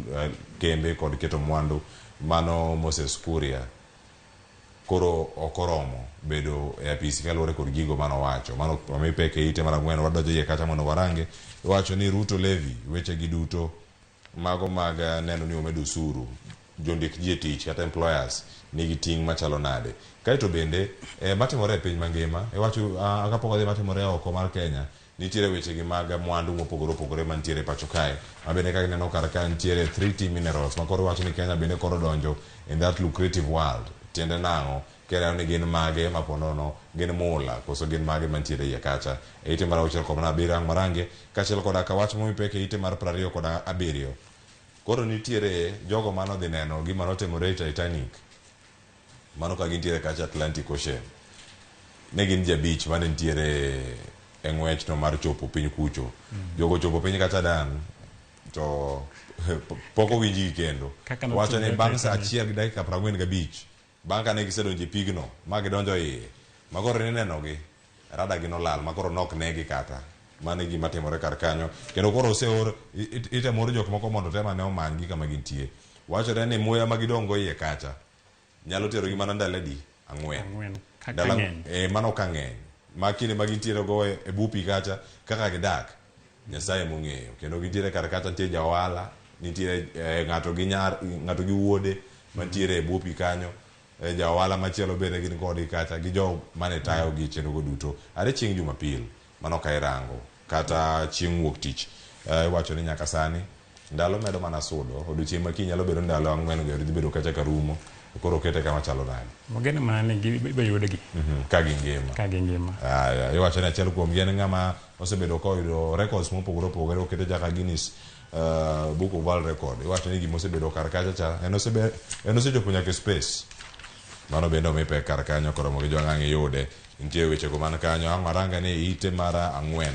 kembe kod keto mwandu mano Moses Kuria koro ok oromo bedo e apisi kaluwore kod gigo manowacho. Mano omi pek e ite mar ang'wen wadonjo iye kacha mondo warange. Iwacho ni Ruto levy weche gi duto mago mag neno ni omedo osuru jondik ji e tich kata employers nigi ting' machalo nade. Kaeto bende matimore e piny mangima iwacho kapok wadhi matimore oko mar Kenya nitiere weche gi mag mwandu mopogore opogore mantiere pacho kae ma bende kaka ineno kar ka nitiere 3T minerals ma koro iwacho ni Kenya bende koro donjo in that lucrative world. Tiende nang'o? Kendo ni gin mage ma ponono gin mula koso gin mage mantiere iye kacha. E ite mar 6.7 ang' marange kaachiel koda ka wach momi pek e ite mar 27. Koro nitiere jogo manodhi neno gima notimore e Titanic. Mano ka gintiere kacha Atlantic Ocean. Ne gin ji abich mane nitiere e ng'wechno mar chopo piny kucho. Jogo chopo piny kacha dan to pok owinjgi kendo. Wacho ni bang' saa 1:45 bang' kane gisedonjo e pigno ma gidonjo iye ma koro ninenogi rada gi nolal ma koro nok negi kata. Mano e gima timore kar kanyo. Kendo koro oseor itemo or jok moko mondo tem ane omanygi kama gintie. Wachore ni muya ma gidong' go iye kacha nyalo terogi mana ndalo adi? Ang'wen. Ka ng'eny. Mano ka ng'eny. Ma kinde ma gintiere go e bwo pi kacha kaka gidak Nyasaye mong'eyo. Kendo gintiere kar kacha nitie ja ohala, nitiere ng'ato gi nyar, ng'ato gi wuode mantiere e bwo pi kanyo. Ja ohala machielo bende gin kodgi kacha gi jo mane tayo gi chenro go duto. Are chieng' Jumapil mano ka irango kata chieng' wuok tich iwacho ni nyaka sani ndalo medo mana sudo. Odiochieng' ma kiny nyalo bedo ndalo 4 go dhi bedo kacha ka rumo. Koro okete kama chalo nade? Wageno mana ni gibiro yudgi. Ka gingima. Ka gingima. Aya, iwacho ni achiel kuom gi en ng'ama osebedo koyudo records mopogore opogore okete chaka Guinness Book of World Record. Iwacho ni gima osebedo kar kacha cha en osechopo nyaka e space. Mano bende omi pek kar kanyo koromo gi jwang' ang' iyude. Nitie weche go man kanyo ang' waranga ni ite mar 4.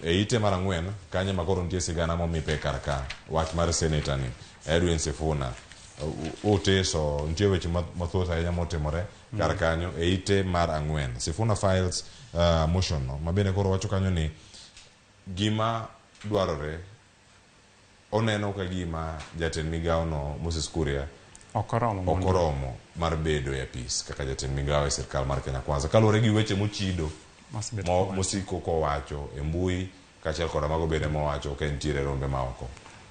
E ite mar 4 kanyo ma koro nitie sigana momi pek kar ka. Wach mar senator ni Edwin Sifuna oteso nitie weche mathoth ahinya motimore kar kanyo e ite mar 4. Sifuna files motion no ma bende koro wacho kanyo ni gima dwarore oneno ka gima jatend migawo no Moses Kuria Ok oromo mar bedo e apis kaka jatend migawo e sirkal mar Kenya Kwanza kaluwore gi weche mochido mosiko kowacho e mbui kaachiel koda mago bende mowacho ka entiere rombe maoko.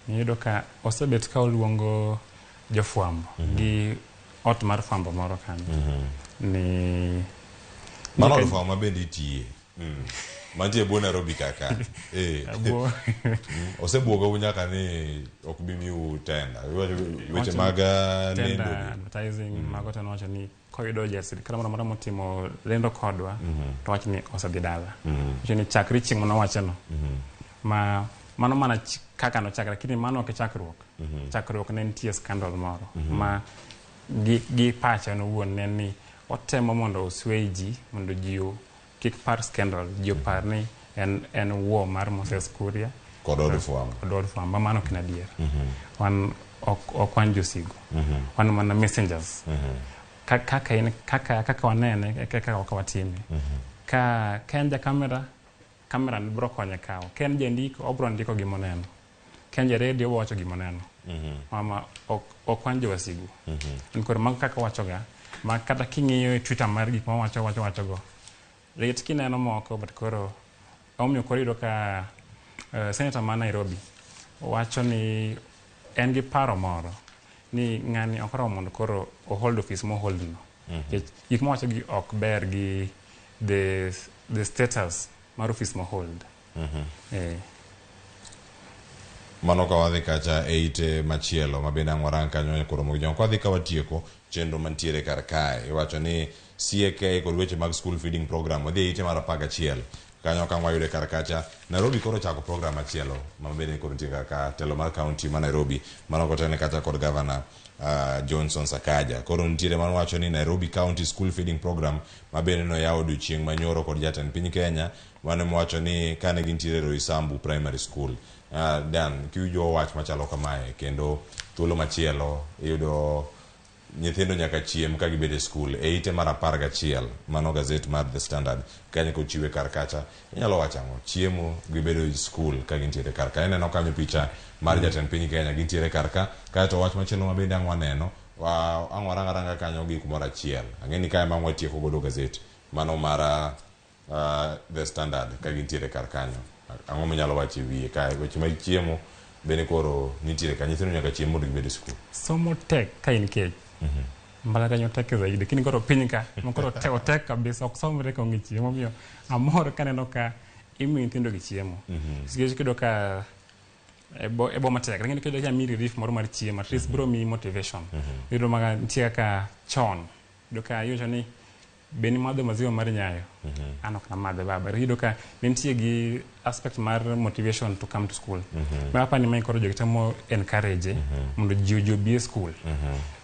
Iyudo ka osebet ka oluongo jofwambo gi ot mar fwambo moro kanyo ni mano od fwambo ma bende itiye mantie bwo Nairobi kaka osebuogou nyaka ni ok bi miu tenda weche mag lendo advertising mago to nowacho ni koyudo ja sirkal moro amora motimo lendo kodwa to wacho ni osedhi dala. Wacho ni chakre chieng' manowache no ma mano mana kaka nochakre, lakini mano ok chakruok. Chakruok ne nitie scandal moro ma gi pacha owuon ne ni otemo mondo oswey ji mondo ji kik par scandal, ji opar ni en wuo mar Moses Kuria kod od fwambo. Kod od fwambo, mano ok en adier. Wan ok wan josigu. Wan mana messengers. Kaka wanene e kaka ok watime. Ka en ja kamera, kamera biro konye kawo. Ka en jandiko, obiro ndiko gima oneno. Ka en ja redio, obiro wacho gima oneno. Mama ok wan jowasigu. Koro mago kaka wachoga, ma kata king'iyo e Twitter mar gik ma wacho wacho go. Lit kineno moko, but koro omiyo koro iyudo ka senator ma Nairobi wacho ni en gi paro moro ni ng'ani ok oromo mondo koro o hold office mo hold no. Nikech gik mowacho gi ok ber gi the status mar office mo hold. Mano ka wadhi kacha e ite machielo ma bende ang' warang kanyo koromo gi jong. Kwadhi ka watieko chenro mantiere kar kae iwacho ni CAK kod weche mag school feeding program wadhi e ite mar 11. Kanyo ka wayude kar kacha. Nairobi koro chako program machielo ma bende koro nitie kar ka telo mar county ma Nairobi mano kotene kacha kod governor Johnson Sakaja. Koro nitiere mano wacho ni Nairobi County School Feeding Program ma bende noyaw odiochieng' manyoro kod jatend piny Kenya mane wacho ni kane gintiere Roysambu Primary School. Dan, kiwinjo wach machalo kamae kendo thuolo machielo iyudo nyithindo nyaka chiem ka gibedo e skul e ite mar 11 mano gazet mar The Standard kanyo kochiwe kar kacha inyalo wacho ang'o chiemo gibedo e skul ka gintiere kar ka ineno kanyo picha mar jatend piny Kenya gintiere kar ka kaeto wach machielo ma bende ang' waneno ang' warang aranga kanyo gi kumoro achiel ang'e ni kae ma ang' watieko godo gazet mano mar The Standard ka gintiere kar kanyo ang'o minyalo wacho e wiye kae weche mag chiemo bende koro nitiere ka nyithindo nyaka chiem mondo gibed e skul. Somo tek ka in kech. Mbalariany tek zaidi, lakini koro piny ka koro tek kabisa ok somre ka onge chiemo. Omiyo amor kaneno ka imiyo nyithindo gi chiemo. Nikech kiyudo ka e boma tek, lakini kiyudo ka miyi relief moro mar chiemo, at least biro miyi motivation. Iyudo ma nitie kaka chon, iyudo ka iwacho ni be nimadho maziwa mar nyayo? An ok namadhe baba. Iyudo ka ne nitie gi aspect mar motivation to come to school. Ma apani mae koro jogi temo encourage mondo ji obi e school.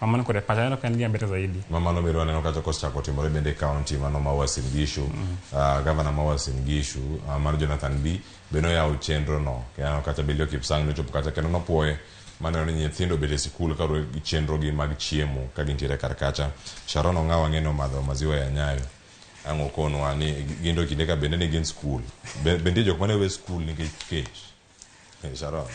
Mano koro e pacha aneno ka en gima ber zaidi. Mano bende waneno kacha kosechako timore bende e county mano ma Uasin Gishu. Gavana ma Uasin Gishu mar Jonathan B bende oyawo chenro no. Kendo kacha Belio Kipsang nochopo kacha kendo nopuoye maneno ni nyithindo obet e sikul kaluwore gi chenro gi mag chiemo ka gintiere kar kacha. Sharon Ong'awa ang'e ni omadho maziwa ya Nyayo. Ang' okonwa ni gin to kinde ka bende ne gin skul. Be nitie jok mane we skul nikech kech. Sharon,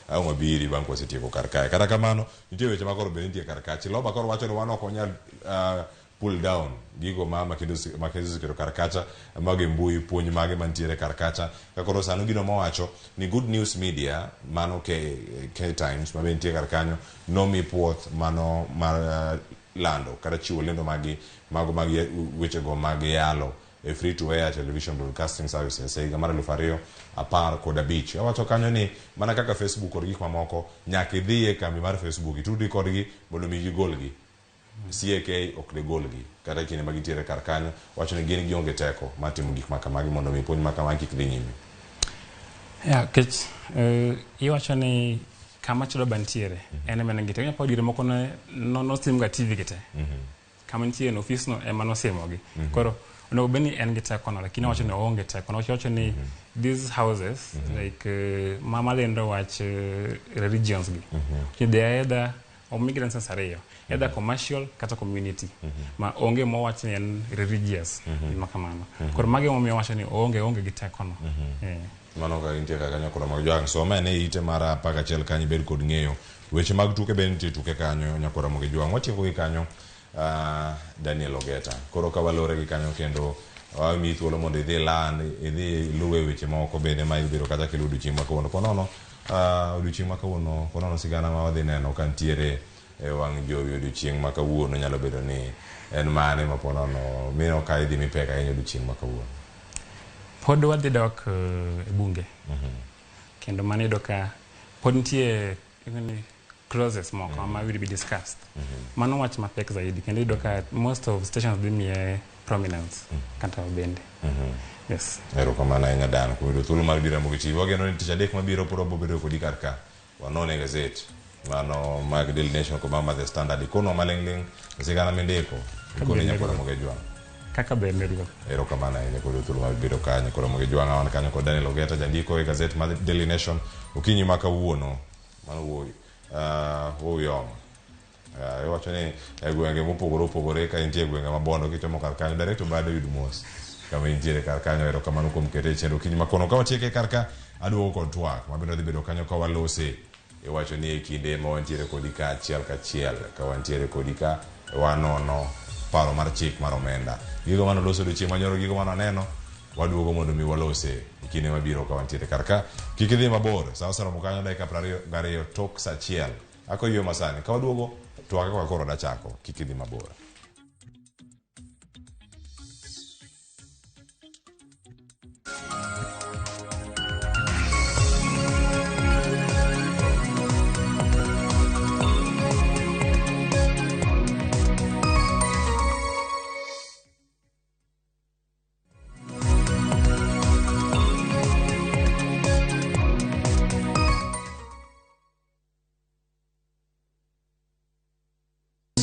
ang' wabiri bang' kwasetieko kar kae. Kata kamano, nitie weche ma koro bende nitie kar kacha. Chiloba koro wacho ni wan ok wanyal pull down gigo ma Mackenzie oseketo kar kacha mag e mbui puonj mage mantiere kar kacha. Ka koro sani gino mowacho ni Good News Media mano K Times ma be nitie kar kanyo nomi puoth mano mar lando kata chiwo lendo magi mago mag wechego mag yalo e free to air television broadcasting services e higa mar 2015. Owacho kanyo ni mana kaka Facebook kod gik mamoko nyaka idhi e kambi mar Facebook itudri kodgi mondo mi gigolgi. CAK ok de golgi kata kinde ma gintiere kar kanyo wacho ni gin gionge teko mar timo gik ma kamagi mondo mi puonj ma kamagi kik dhi nyime. Ya, kech iwacho ni kama Chiloba nitiere en ema en gi teko. Inyalo diere moko ne nosim ga TV gi te. Kama nitie no ofis no ema nosimogi. Koro onego bed ni en gi teko no, lakini owacho ni oonge teko no. Owacho ni these houses like mama lendo wach religions gi. They are either omigi license ariyo, either commercial kata community. Ma onge mowach ni en religious gima kamano. Koro magi emomiyo owacho ni oonge gi teko no. Mano ka gintie kar kanyo koro mag jwang' some ane ite mar 11 kanyo ibed kod ng'eyo weche mag tuke bende nitie tuke kanyo nyakora mogi jwang' watieko gi kanyo Daniel Ogeta. Koro ka walore gi kanyo kendo wamiyi thuolo mondo idhi land idhi luwe weche moko bende ma ibiro kata kiluwo odiochieng' ma kawuono. Ponono odiochieng' ma kawuono ponono sigana ma wadhi neno ka nitiere e wang' jowi odiochieng' ma kawuono nyalo bedo ni en mane ma ponono mino ka idhi mipek ahinya odiochieng' ma kawuono. Pod wadhi dok e bunge. Kendo mano iyudo ka pod nitie clauses moko ma will be discussed. Mano wach mapek zaidi kendo iyudo ka most of stations dhi miye prominence kata bende. Yes. Erokamano ahinya Dan kuom yudo thuolo mar biro Ramogi TV. Wageno ni tich adek mabiro pod wabiro bedo kodi kar ka wanone gazet mano mag Daily Nation kod mar The Standard. Ikonwa maling'ling' sigana mindiko ikone nyakora Ramogi Jwang'. Kaka ber ne ruoth. Erokamano ahinya kuom yudo thuolo mar biro ka nyakora Ramogi Jwang'. Wan kanyo kod Daniel Ogeta jandiko e gazet mar Daily Nation okinyi ma kawuono mano wuoyi wuoyi omo. Iwacho ni e gwenge mopogore opogore ka intie e gwenge ma Bondo kichomo kar kanyo direct bado yud mos kama intiere kar kanyo. Erokamano kuom kete e chenro okinyi ma kono. Ka watieke kar ka aduogo kod twak mabende wadhi bedo kanyo ka walose. Iwacho ni e kinde ma wantiere kodi ka achiel kachiel ka wantiere kodi ka wanono paro mar chik mar omenda. Gigo mane oloso odiochieng' manyoro gigo mane waneno waduogo mondo mi walose e kinde mabiro ka wantiere kar ka. Kik idhi mabor, sa oseromo kanyo dakika 22 tok sa 1. Ako ywe masani ka waduogo twak kaka koro dachako kik idhi mabor.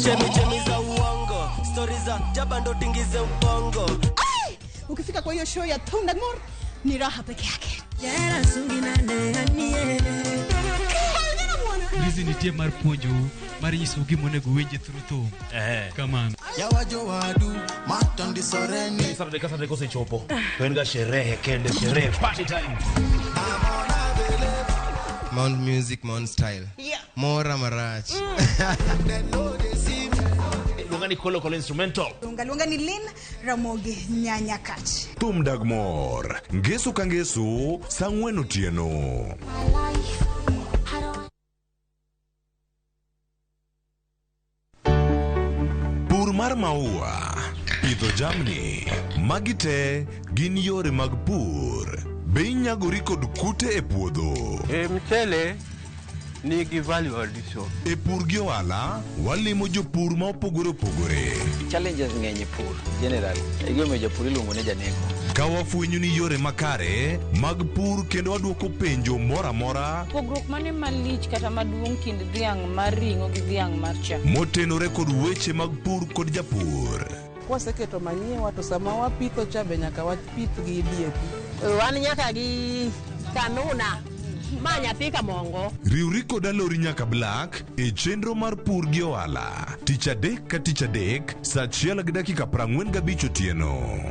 Chemi za uongo, stori za jaba ndo tingize ubongo. Ai! Ukifika kwa hiyo show ya Thum Dag Mor ni raha peke yake. Hizi nitie mar puonjou mar nyisou gima onego uwinji through thum. Kamano. Saturday ka Saturday kosechopo to en ga sherehe kende, sherehe, party time. Mount Music, Mount Style. Yeah. Mora marach. Luonga ni Kolo Kolo Instrumental. Luonga luonga ni Lynn Ramogi Nyanyakach. Thum Dag Mor, ngeso ka ngeso, saa ang'wen otieno. Pur mar maua, pidho jamni, magi te gin yore mag pur. Be inyagori kod kute e puodho? E mchele nigi value addition. E pur gi ohala, walimo jopur ma opogore opogore. Challenges ng'eny e pur generally. Egimomiyo japur iluongo ni janeko. Ka wafwenyo ni yore makare mag pur kendo waduoko penjo moro amora Pogruok mane malich kata maduong' kind dhiang' mar ring'o gi dhiang' mar chak? motenore kod weche mag pur kod japur. Kwaseketo manyiwa to sama wapitho cha be nyaka wapith gi DAP. Wan nyaka gi kanuna ma nyathi kamongo. Riwri kod Alori nyaka Black e chenro mar pur gi ohala tich adek ka tich adek saa 1:45 otieno.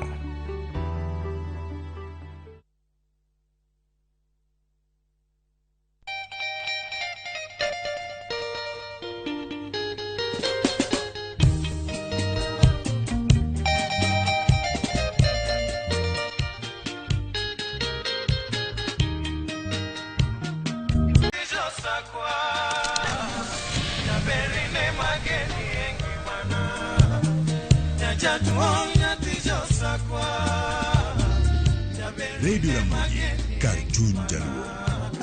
Radio Ramogi, kar chuny jaluo.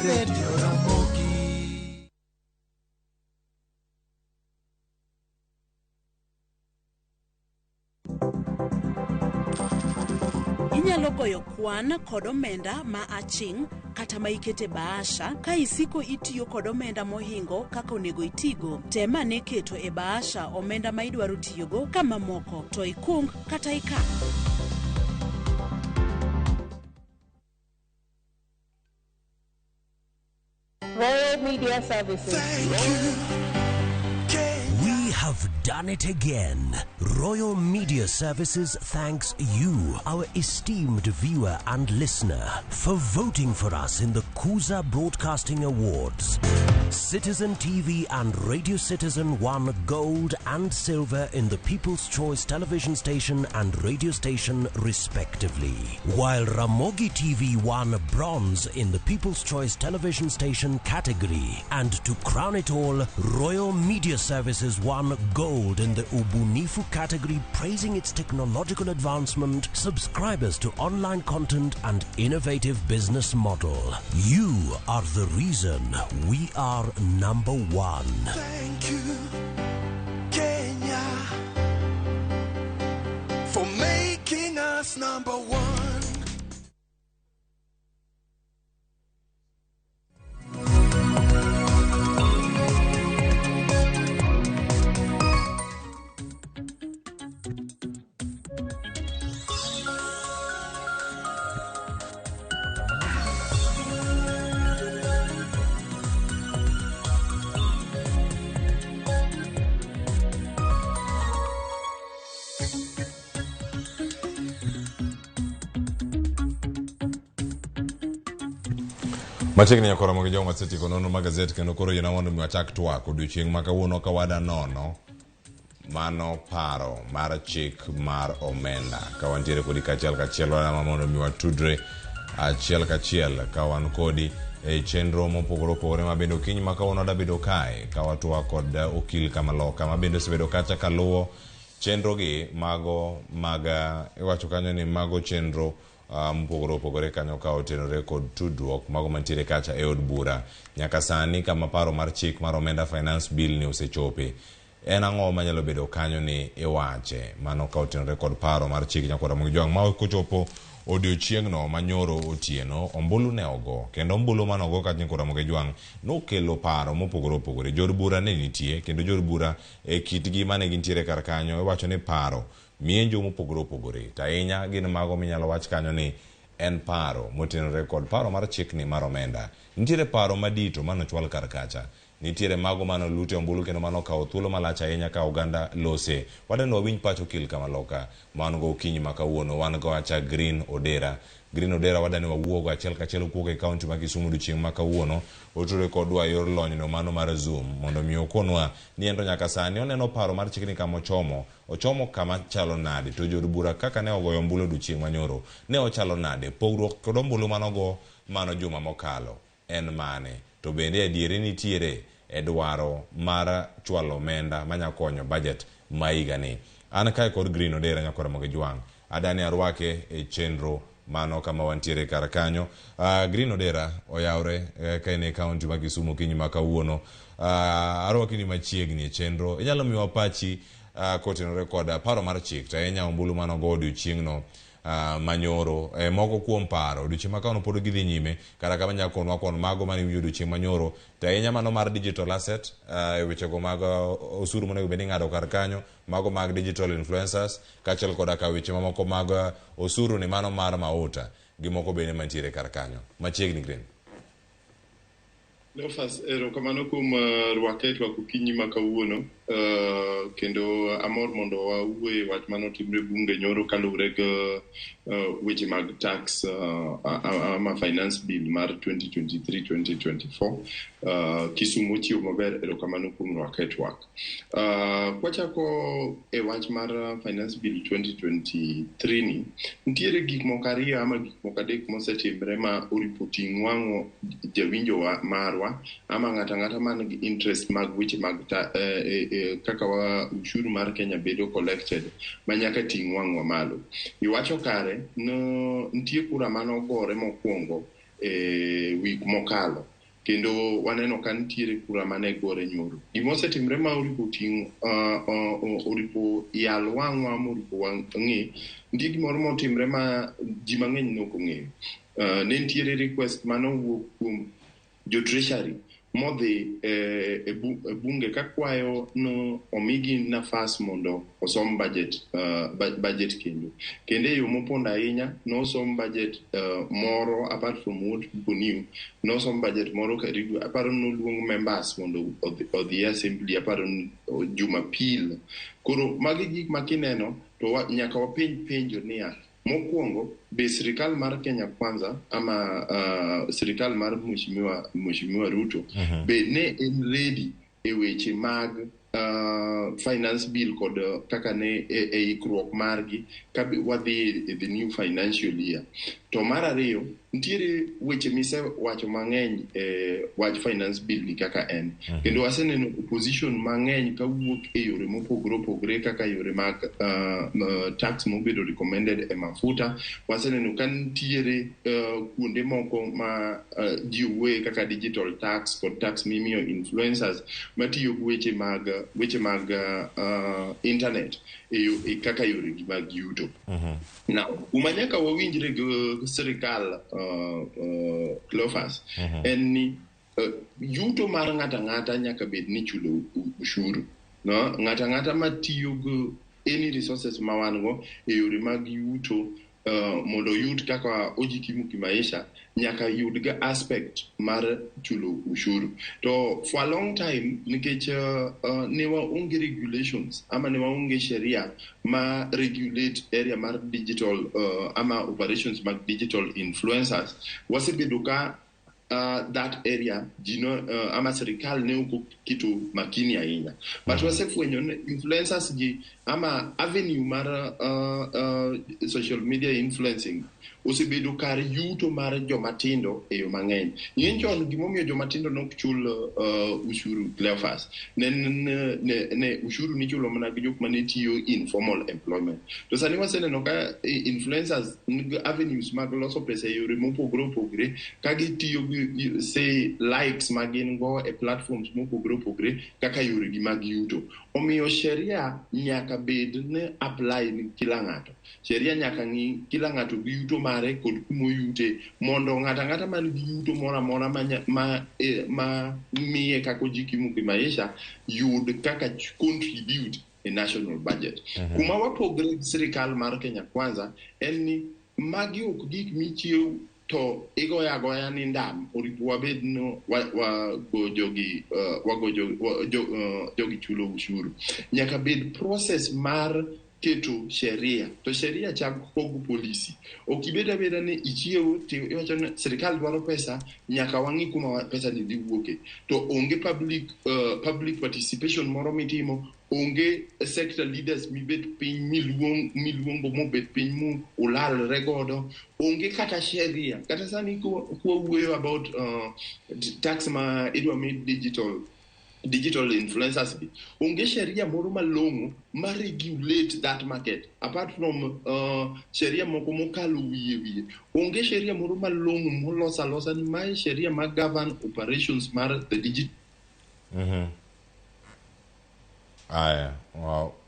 Radio Ramogi. Inyalo goyo kwan kod omenda ma aching' kata ma ikete bahasha ka isiko itiyo kod omenda mohingo kaka onego itigo. Tem ane keto e bahasha omenda ma idwaro tiyogo ka mamoko to ikung kata ikan. Royal Media Services. We have done it again. Royal Media Services thanks you, our esteemed viewer and listener, for voting for us in the Kuza Broadcasting Awards. Citizen TV and Radio Citizen won gold and silver in the People's Choice television station and radio station, respectively, while Ramogi TV won bronze in the People's Choice television station category. And to crown it all, Royal Media Services won gold in the Ubunifu category, praising its technological advancement, subscribers to online content, and innovative business model. You are the reason we are number one. Thank you, Kenya, for making us number one. Machiegni nyaka Ramogi Jong wasetieko nonro mag gazet kendo koro yiena mondo mi wachak twak odiochieng' ma kawuono ka wada nono mano paro mar chik mar omenda ka wantiere kodi kachiel kachiel wadama mondo mi watudre achiel kachiel ka wan kodi e chenro mopogore opogore ma bende okinyi ma kawuono wadabedo kae ka watwak kod okil Kamaloka ma bende osebedo kacha kaluwo chenro gi mago mag iwacho kanyo ni mago chenro mopogore opogore kanyo ka otenore kod tudruok mago mantiere kacha e od bura nyaka sani kama paro mar chik mar omenda finance bill ni osechope. En ang'o manyalo bedo kanyo ni iwache mano ka otenore kod paro mar chik nyaka Ramogi Jwang' ma kochopo Odiochieng'no manyoro otieno, ombulu ne ogo, kendo ombulu mane ogo ka Nyikwa Ramogi Ajwang' nokelo paro mopogore opogore. Jood bura ne nitie, kendo jood bura e kitgi mane gintiere kar kanyo, iwacho ni paro mienjo mopogore opogore. To ahinya gin mago minyalo wach kanyo ni en paro motenore kod paro mar chikni mar omenda. Nitiere paro madito mane ochwal kar kacha. Nitiere mago mane olute ombulu kendo mane okawo thuolo malach ahinya ka oganda lose. Wadwa ni wawinj pach okil kamaloka ma wan go okinyi ma kawuono. Wan go acha Green Odera. Green Odera wadwa ni wawuogo achiel kachiel kuwuok e kaunti ma Kisumu odiochieng' ma kawuono. Otudore kodwa e yor lonyno mano mar Zoom mondo mi okonwa ni ento nyaka sani oneno paro mar chikni kama ochomo. Ochomo kama chalo nade? To jood bura kaka ne ogoyo ombulu odiochieng' manyoro ne ochalo nade? Pogruok kod ombulu manogo mano juma mokalo en mane? To bende adieri nitiere e dwaro mar chwalo omenda manya konyo budget ma higani. An kae kod Green Odera Nyakwar Ramogi Ajwang'. Adani arwake e chenro mano kama wantiere kar kanyo. Green Odera oyawre ka en e kaunti ma Kisumu okinyi ma kawuono. Arwaki ni machiegni e chenro. Inyalo miwa pachi kotenore kod paro mar chik to ahinya ombulu manogo odiochieng'no manyoro. Moko kuom paro odiochieng' ma kawuono pod gidhi nyime kata kama nyalo konwa kon mago mane iwinjo odiochieng' manyoro to ahinya mano mar digital asset e wechego mag osuru monego bed ni ing'ado kar kanyo, mago mag digital influencers kaachiel koda ka weche mamoko mag osuru ni mano mar mauta gi moko bende mantiere kar kanyo. Machiegni Green. Cleophas, erokamano kuom rwaka e twak okinyi ma kawuono. Kendo amor mondo wawuo e wach manotimre bunge nyoro kaluwore gi weche mag tax ama finance bill mar 2023-2024. Kisumu ochiwo maber, erokamano kuom rwaka e twak. Kwachako e wach mar finance bill 2023 ni, nitiere gik moko ariyo ama gik moko adek mosetimre ma oripo ting' wang'o jawinjo marwa ama ng'ato ang'ata man gi interest mag weche mag kaka wa ushuru mar Kenya bedo collected ma nyaka ting' wang'wa malo. Iwacho kare no nitie kura manogore mokwongo e wik mokalo kendo waneno ka nitiere kura mane gore nyoro. Gimosetimre ma oripo ting' oripo yal wang'wa moripo wang'e, nitie gimoro motimre ma ji mang'eny nok ong'eyo. Ne nitiere request manowuok kuom jo treasury modhi e bunge kakwayo no omigi nafas mondo osom budget, budget kendo. Kendo e yo mopondo ahinya, nosom budget moro apart from what people knew, nosom budget moro karibu, aparo ni noluong members mondo odhi e assembly, aparo ni Jumapil. Koro magi gik ma kineno to nyaka wapenj penjo niya, mokwongo be sirikal mar Kenya Kwanza ama sirikal mar Mheshimiwa Ruto be ne en ready e weche mag finance bill kod kaka ne e ikruok margi ka wadhi e the new financial year. To mar ariyo, nitiere weche misewacho mang'eny e wach finance bill ni kaka en. Kendo waseneno opposition mang'eny kawuok e yore mopogore opogore kaka yore mag tax mobedo recommended e mafuta. Waseneno ka nitiere kuonde moko ma ji wuoye kaka digital tax kod tax mimiyo influencers matiyo gi weche mag internet e kaka yore gi mag yuto. Now, kuma nyaka wawinjre gi sirikal, Cleophas, en ni yuto mar ng'ato ang'ata nyaka bed ni chulo ushuru. No? Ng'ato ang'ata matiyo gi any resources ma wan go e yore mag yuto mondo oyud kaka ojikimu kimaisha nyaka yud ga aspect mar chulo ushuru. To for a long time nikech ne waonge regulations ama ne waonge sheria ma regulate area mar digital ama operations mag digital influencers, wasebedo ka that area ji no, ama sirikal ne ok oketo makini ahinya, but wasefwenyo ni influencers gi ama avenue mar social media influencing osebedo kar yuto mar joma tindo e yo mang'eny. Ing'e chon gimomiyo joma tindo nok chul ushuru, Cleophas, ne ushuru nichulo mana gi jok mane tiyo informal employment. To sani waseneno ka influencers nigi avenues mag loso pesa e yore mopogore opogore ka gitiyo gi say likes ma gin go e platforms mopogore opogore kaka yoregi mag yuto. Omiyo sheria nyaka bed ni apply ni kila ng'ato. Sheria nyaka ng'i kila ng'ato gi yuto mare kod kumoyute mondo ng'ato ang'ata man gi yuto moro amora ma miye kaka ojikimu kimaisha yud kaka contribute e national budget. Kuma wapogre gi sirikal mar Kenya Kwanza en ni magi ok gik michiew to igoyo agoya ni ndam oripo wabed no wago jogi wago jogi chulo ushuru. Nyaka bed process mar keto sheria to sheria chako gi policy. Ok ibed abeda ni ichiew to iwacho ni sirikal dwaro pesa, nyaka wang'i kuma pesa ni dhi wuoke. To onge public participation moro mitimo, onge sector leaders mibet piny miluongo mobet piny mu ulalre godo, onge kata sheria. Kata sani kwawuoyo about tax ma idwa mi digital influencers gi, onge sheria moro malong'o ma regulate that market apart from sheria moko mokalo wiye. Onge sheria moro malong'o molos alosa ni mae sheria ma govern operations mar the digital. Aya,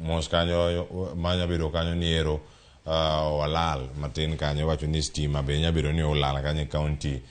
mos kanyo manya bedo kanyo ni ero walal matin kanyo wacho ni stima be nya bedo ni olal kanyo e county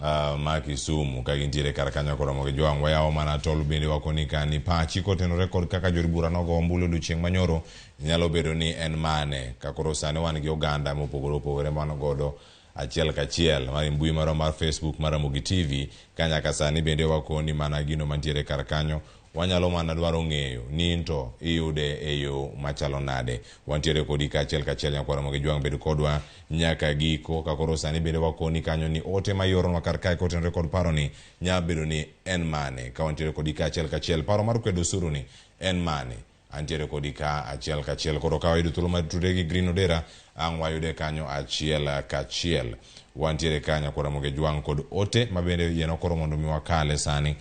ma Kisumu ka gintiere kar kanyo koromo gi jwang' wayawo mana tol bende wakoni kani pachi kotenore kod kaka jood bura nogo ombulu odiochieng' manyoro nyalo bedo ni en mane ka koro sani wan gi oganda mopogore opogore man godo achiel kachiel mar mbui marwa mar Facebook mar Ramogi TV ka nyaka sani bende wakoni mana gino mantiere kar kanyo wanyalo mana dwaro ng'eyo ni into iyude e yo machalo nade. Wantiere kodi kaachiel kachiel nyakwar Ramogi Jwang' bed kodwa nyaka giko ka koro sani bende wakoni kanyo ni ote ma ioronwa kar kae kotenore kod paroni nyalo bedo ni en mane ka wantiere kodi kaachiel kachiel paro mar kwedo osuru ni en mane antiere kodi ka achiel kachiel. Koro ka wayudo thuolo mar tudre gi Green Odera ang' wayude kanyo achiel kachiel. Wantiere ka nyakwar Ramogi Jwang' kod ote ma bende yieno koro mondo mi wakale sani.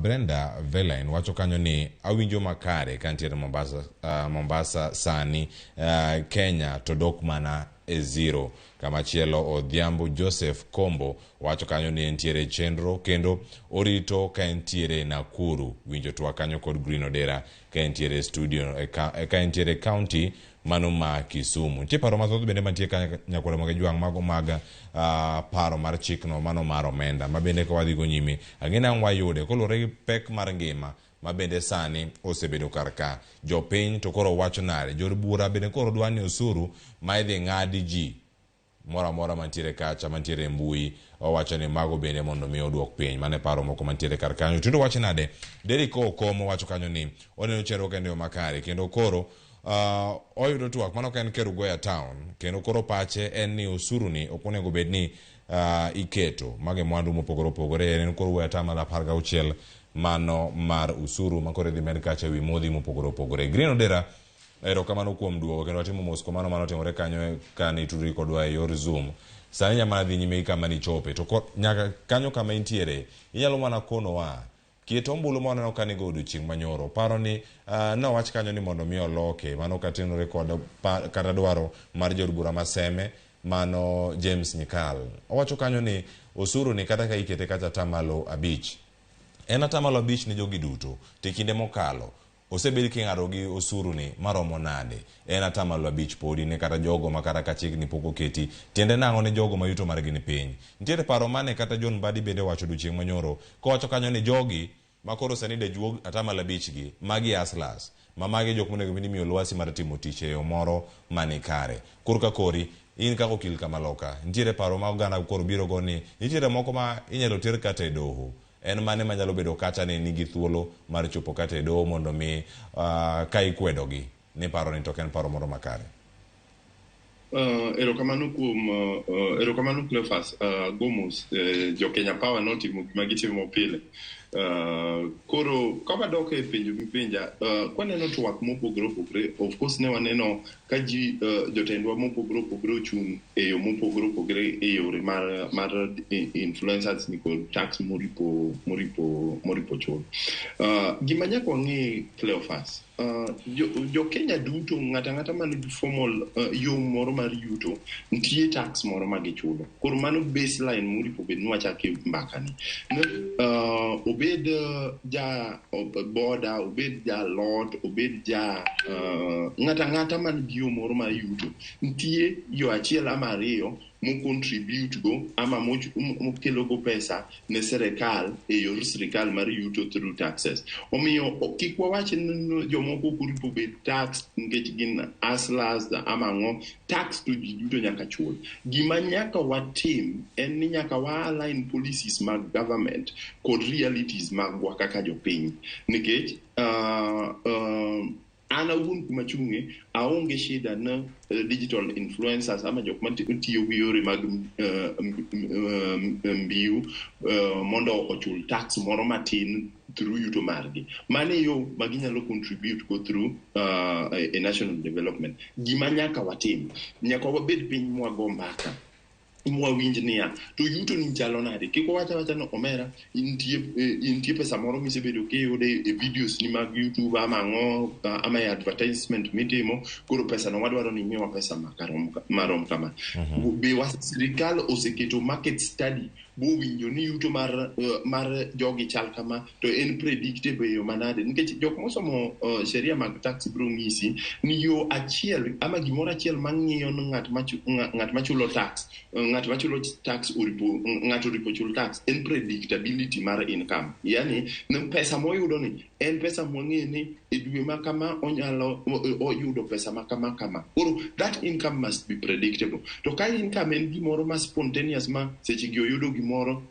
Brenda Veline wacho kanyo ni awinjo makare ka ntiere Mombasa sani Kenya to dok mana e zero. Kamachielo Odhiambo Joseph Kombo wacho kanyo ni entiere chenro kendo orito ka entiere Nakuru. Winjo twak kanyo kod Green Odera ka entiere studio ka entiere county mano ma Kisumu. Nitie paro mathoth bende mantie ka nyakwar Ramogi Jwang' mago mag paro mar chikno mano mar omenda ma bende ka wadhi go nyime ang'e ni ang' wayude koluwore gi pek mar ngima ma bende sani osebedo kar ka. Jopiny to koro wacho nade? Jood bura bende koro dwa ni osuru ma idhi ng'adi ji moro amora mantiere kacha mantiere e mbui owacho ni mago bende mondo mi oduok piny. Mano e paro moko mantiere kar kanyo. Tindo wacho nade? Derrick Okomo wacho kanyo ni oneno chenro kendo yo makare kendo koro oyudo twak mano ka en Kerugoya town kendo koro pache en ni osuru ni ok onego bed ni iketo mage mwandu mopogore opogore en koro wuoyo atamalo 16 mano mar usuru ma koro idhi med kacha ewi modhi mopogore opogore. Green Odera erokamano kuom duogo kendo watimo mos kuom mano manotimore kanyo kane itudri kodwa e yor Zoom. Sani inyalo mana dhi nyime gi kama nichope to nyaka kanyo kama intiere inyalo mana konowa ket ombulu ma waneno ka nigo odiochieng' manyoro paro ni nowach kanyo ni mondo mi oloke mano katenore kod kata dwaro mar jood bura ma Seme mano James Nyikal. Owacho kanyo ni osuru ni kata ka ikete kacha 5% en 5% ne jogi duto to e kinde mokalo osebed king'ado gi osuru ni maromo nade en 5% podi ne kata jogo ma kata ka chikni pok oketi tiende nang'o ne jogo ma yuto margi ni piny. Nitiere paro mane kata John Mbadi bende owacho odiochieng' manyoro kowacho kanyo ni jogi ma koro sani dajuog 5% gi magi hustlers ma magi jok monego bed ni imiyo lwasi mar timo tich e yo moro mani kare. Kor ka kori in kaka okil kamaloka nitiere paro ma oganda koro biro go ni nitiere moko ma inyalo ter kata e doho en mane manyalo bedo kata ni nigi thuolo mar chopo kata e doho mondo mi ka ikwedogi ni paro ni to ok en paro moro makare. Erokamano kuom erokamano Cleophas Gomos jo Kenya Power notimo gima gitimo pile. Koro ka wadok e penjo mipenja kwaneno twak mopogore opogore of course ne waneno ka ji jotendwa mopogore opogore ochung' e yo mopogore opogore e yore mar influencers ni kod tax moripo chul. Gima nyaka wang'e Cleophas jo Kenya duto ng'ato ang'ata man gi formal yo moro mar yuto, nitie tax moro ma gichulo. Koro mano baseline moripo bed ni wachake mbakani. Obed ja boda, obed ja lot, obed ja ng'ata ng'ata man gi yo moro mar yuto, nitie yo achiel ama ariyo mo contribute go ama mokelo go pesa ne sirikal e yor sirikal mar yuto through taxes. Omiyo kik wawach ni jomoko ok oripo bed tax nikech gin hustlers ama ang'o. Tax to ji duto nyaka chul. Gima nyaka watim en ni nyaka wa align policies mag government kod realities magwa kaka jopiny, nikech an awuon kuma chung'e aonge shida na digital influencers ama jok matiyo gi yore mag mbiu mondo ochul tax moro matin through yuto margi. Mano e yo ma ginyalo contribute go through a national development. Gima nyaka watim, nyaka wabed piny mwago mbaka, mwawinj niya to yuto ni chalo nade. Kik wawach awacha ni omera intie pesa moro misebedo kiyude e videos ni mag YouTube ama ang'o ama e advertisement mitimo, koro pesa no wadwaro ni imiwa pesa marom kama. Be sirikal oseketo market study bowinjo ni yuto mar jogi chal kama, to en predictable e yo manade? Nikech jok mosomo sheria mag tax biro ng'isi ni yo achiel ama gimoro achiel mang'iyo ni ng'at machulo tax, ng'at machulo tax oripo, ng'ato oripo chul tax en predictability mar income, yani ni pesa moyudo ni en pesa mwang'e ni e dwe ma kama onyalo oyudo pesa ma kama kama. Koro that income must be predictable. To ka income en gimoro ma spontaneous, ma seche gi oyudo gimoro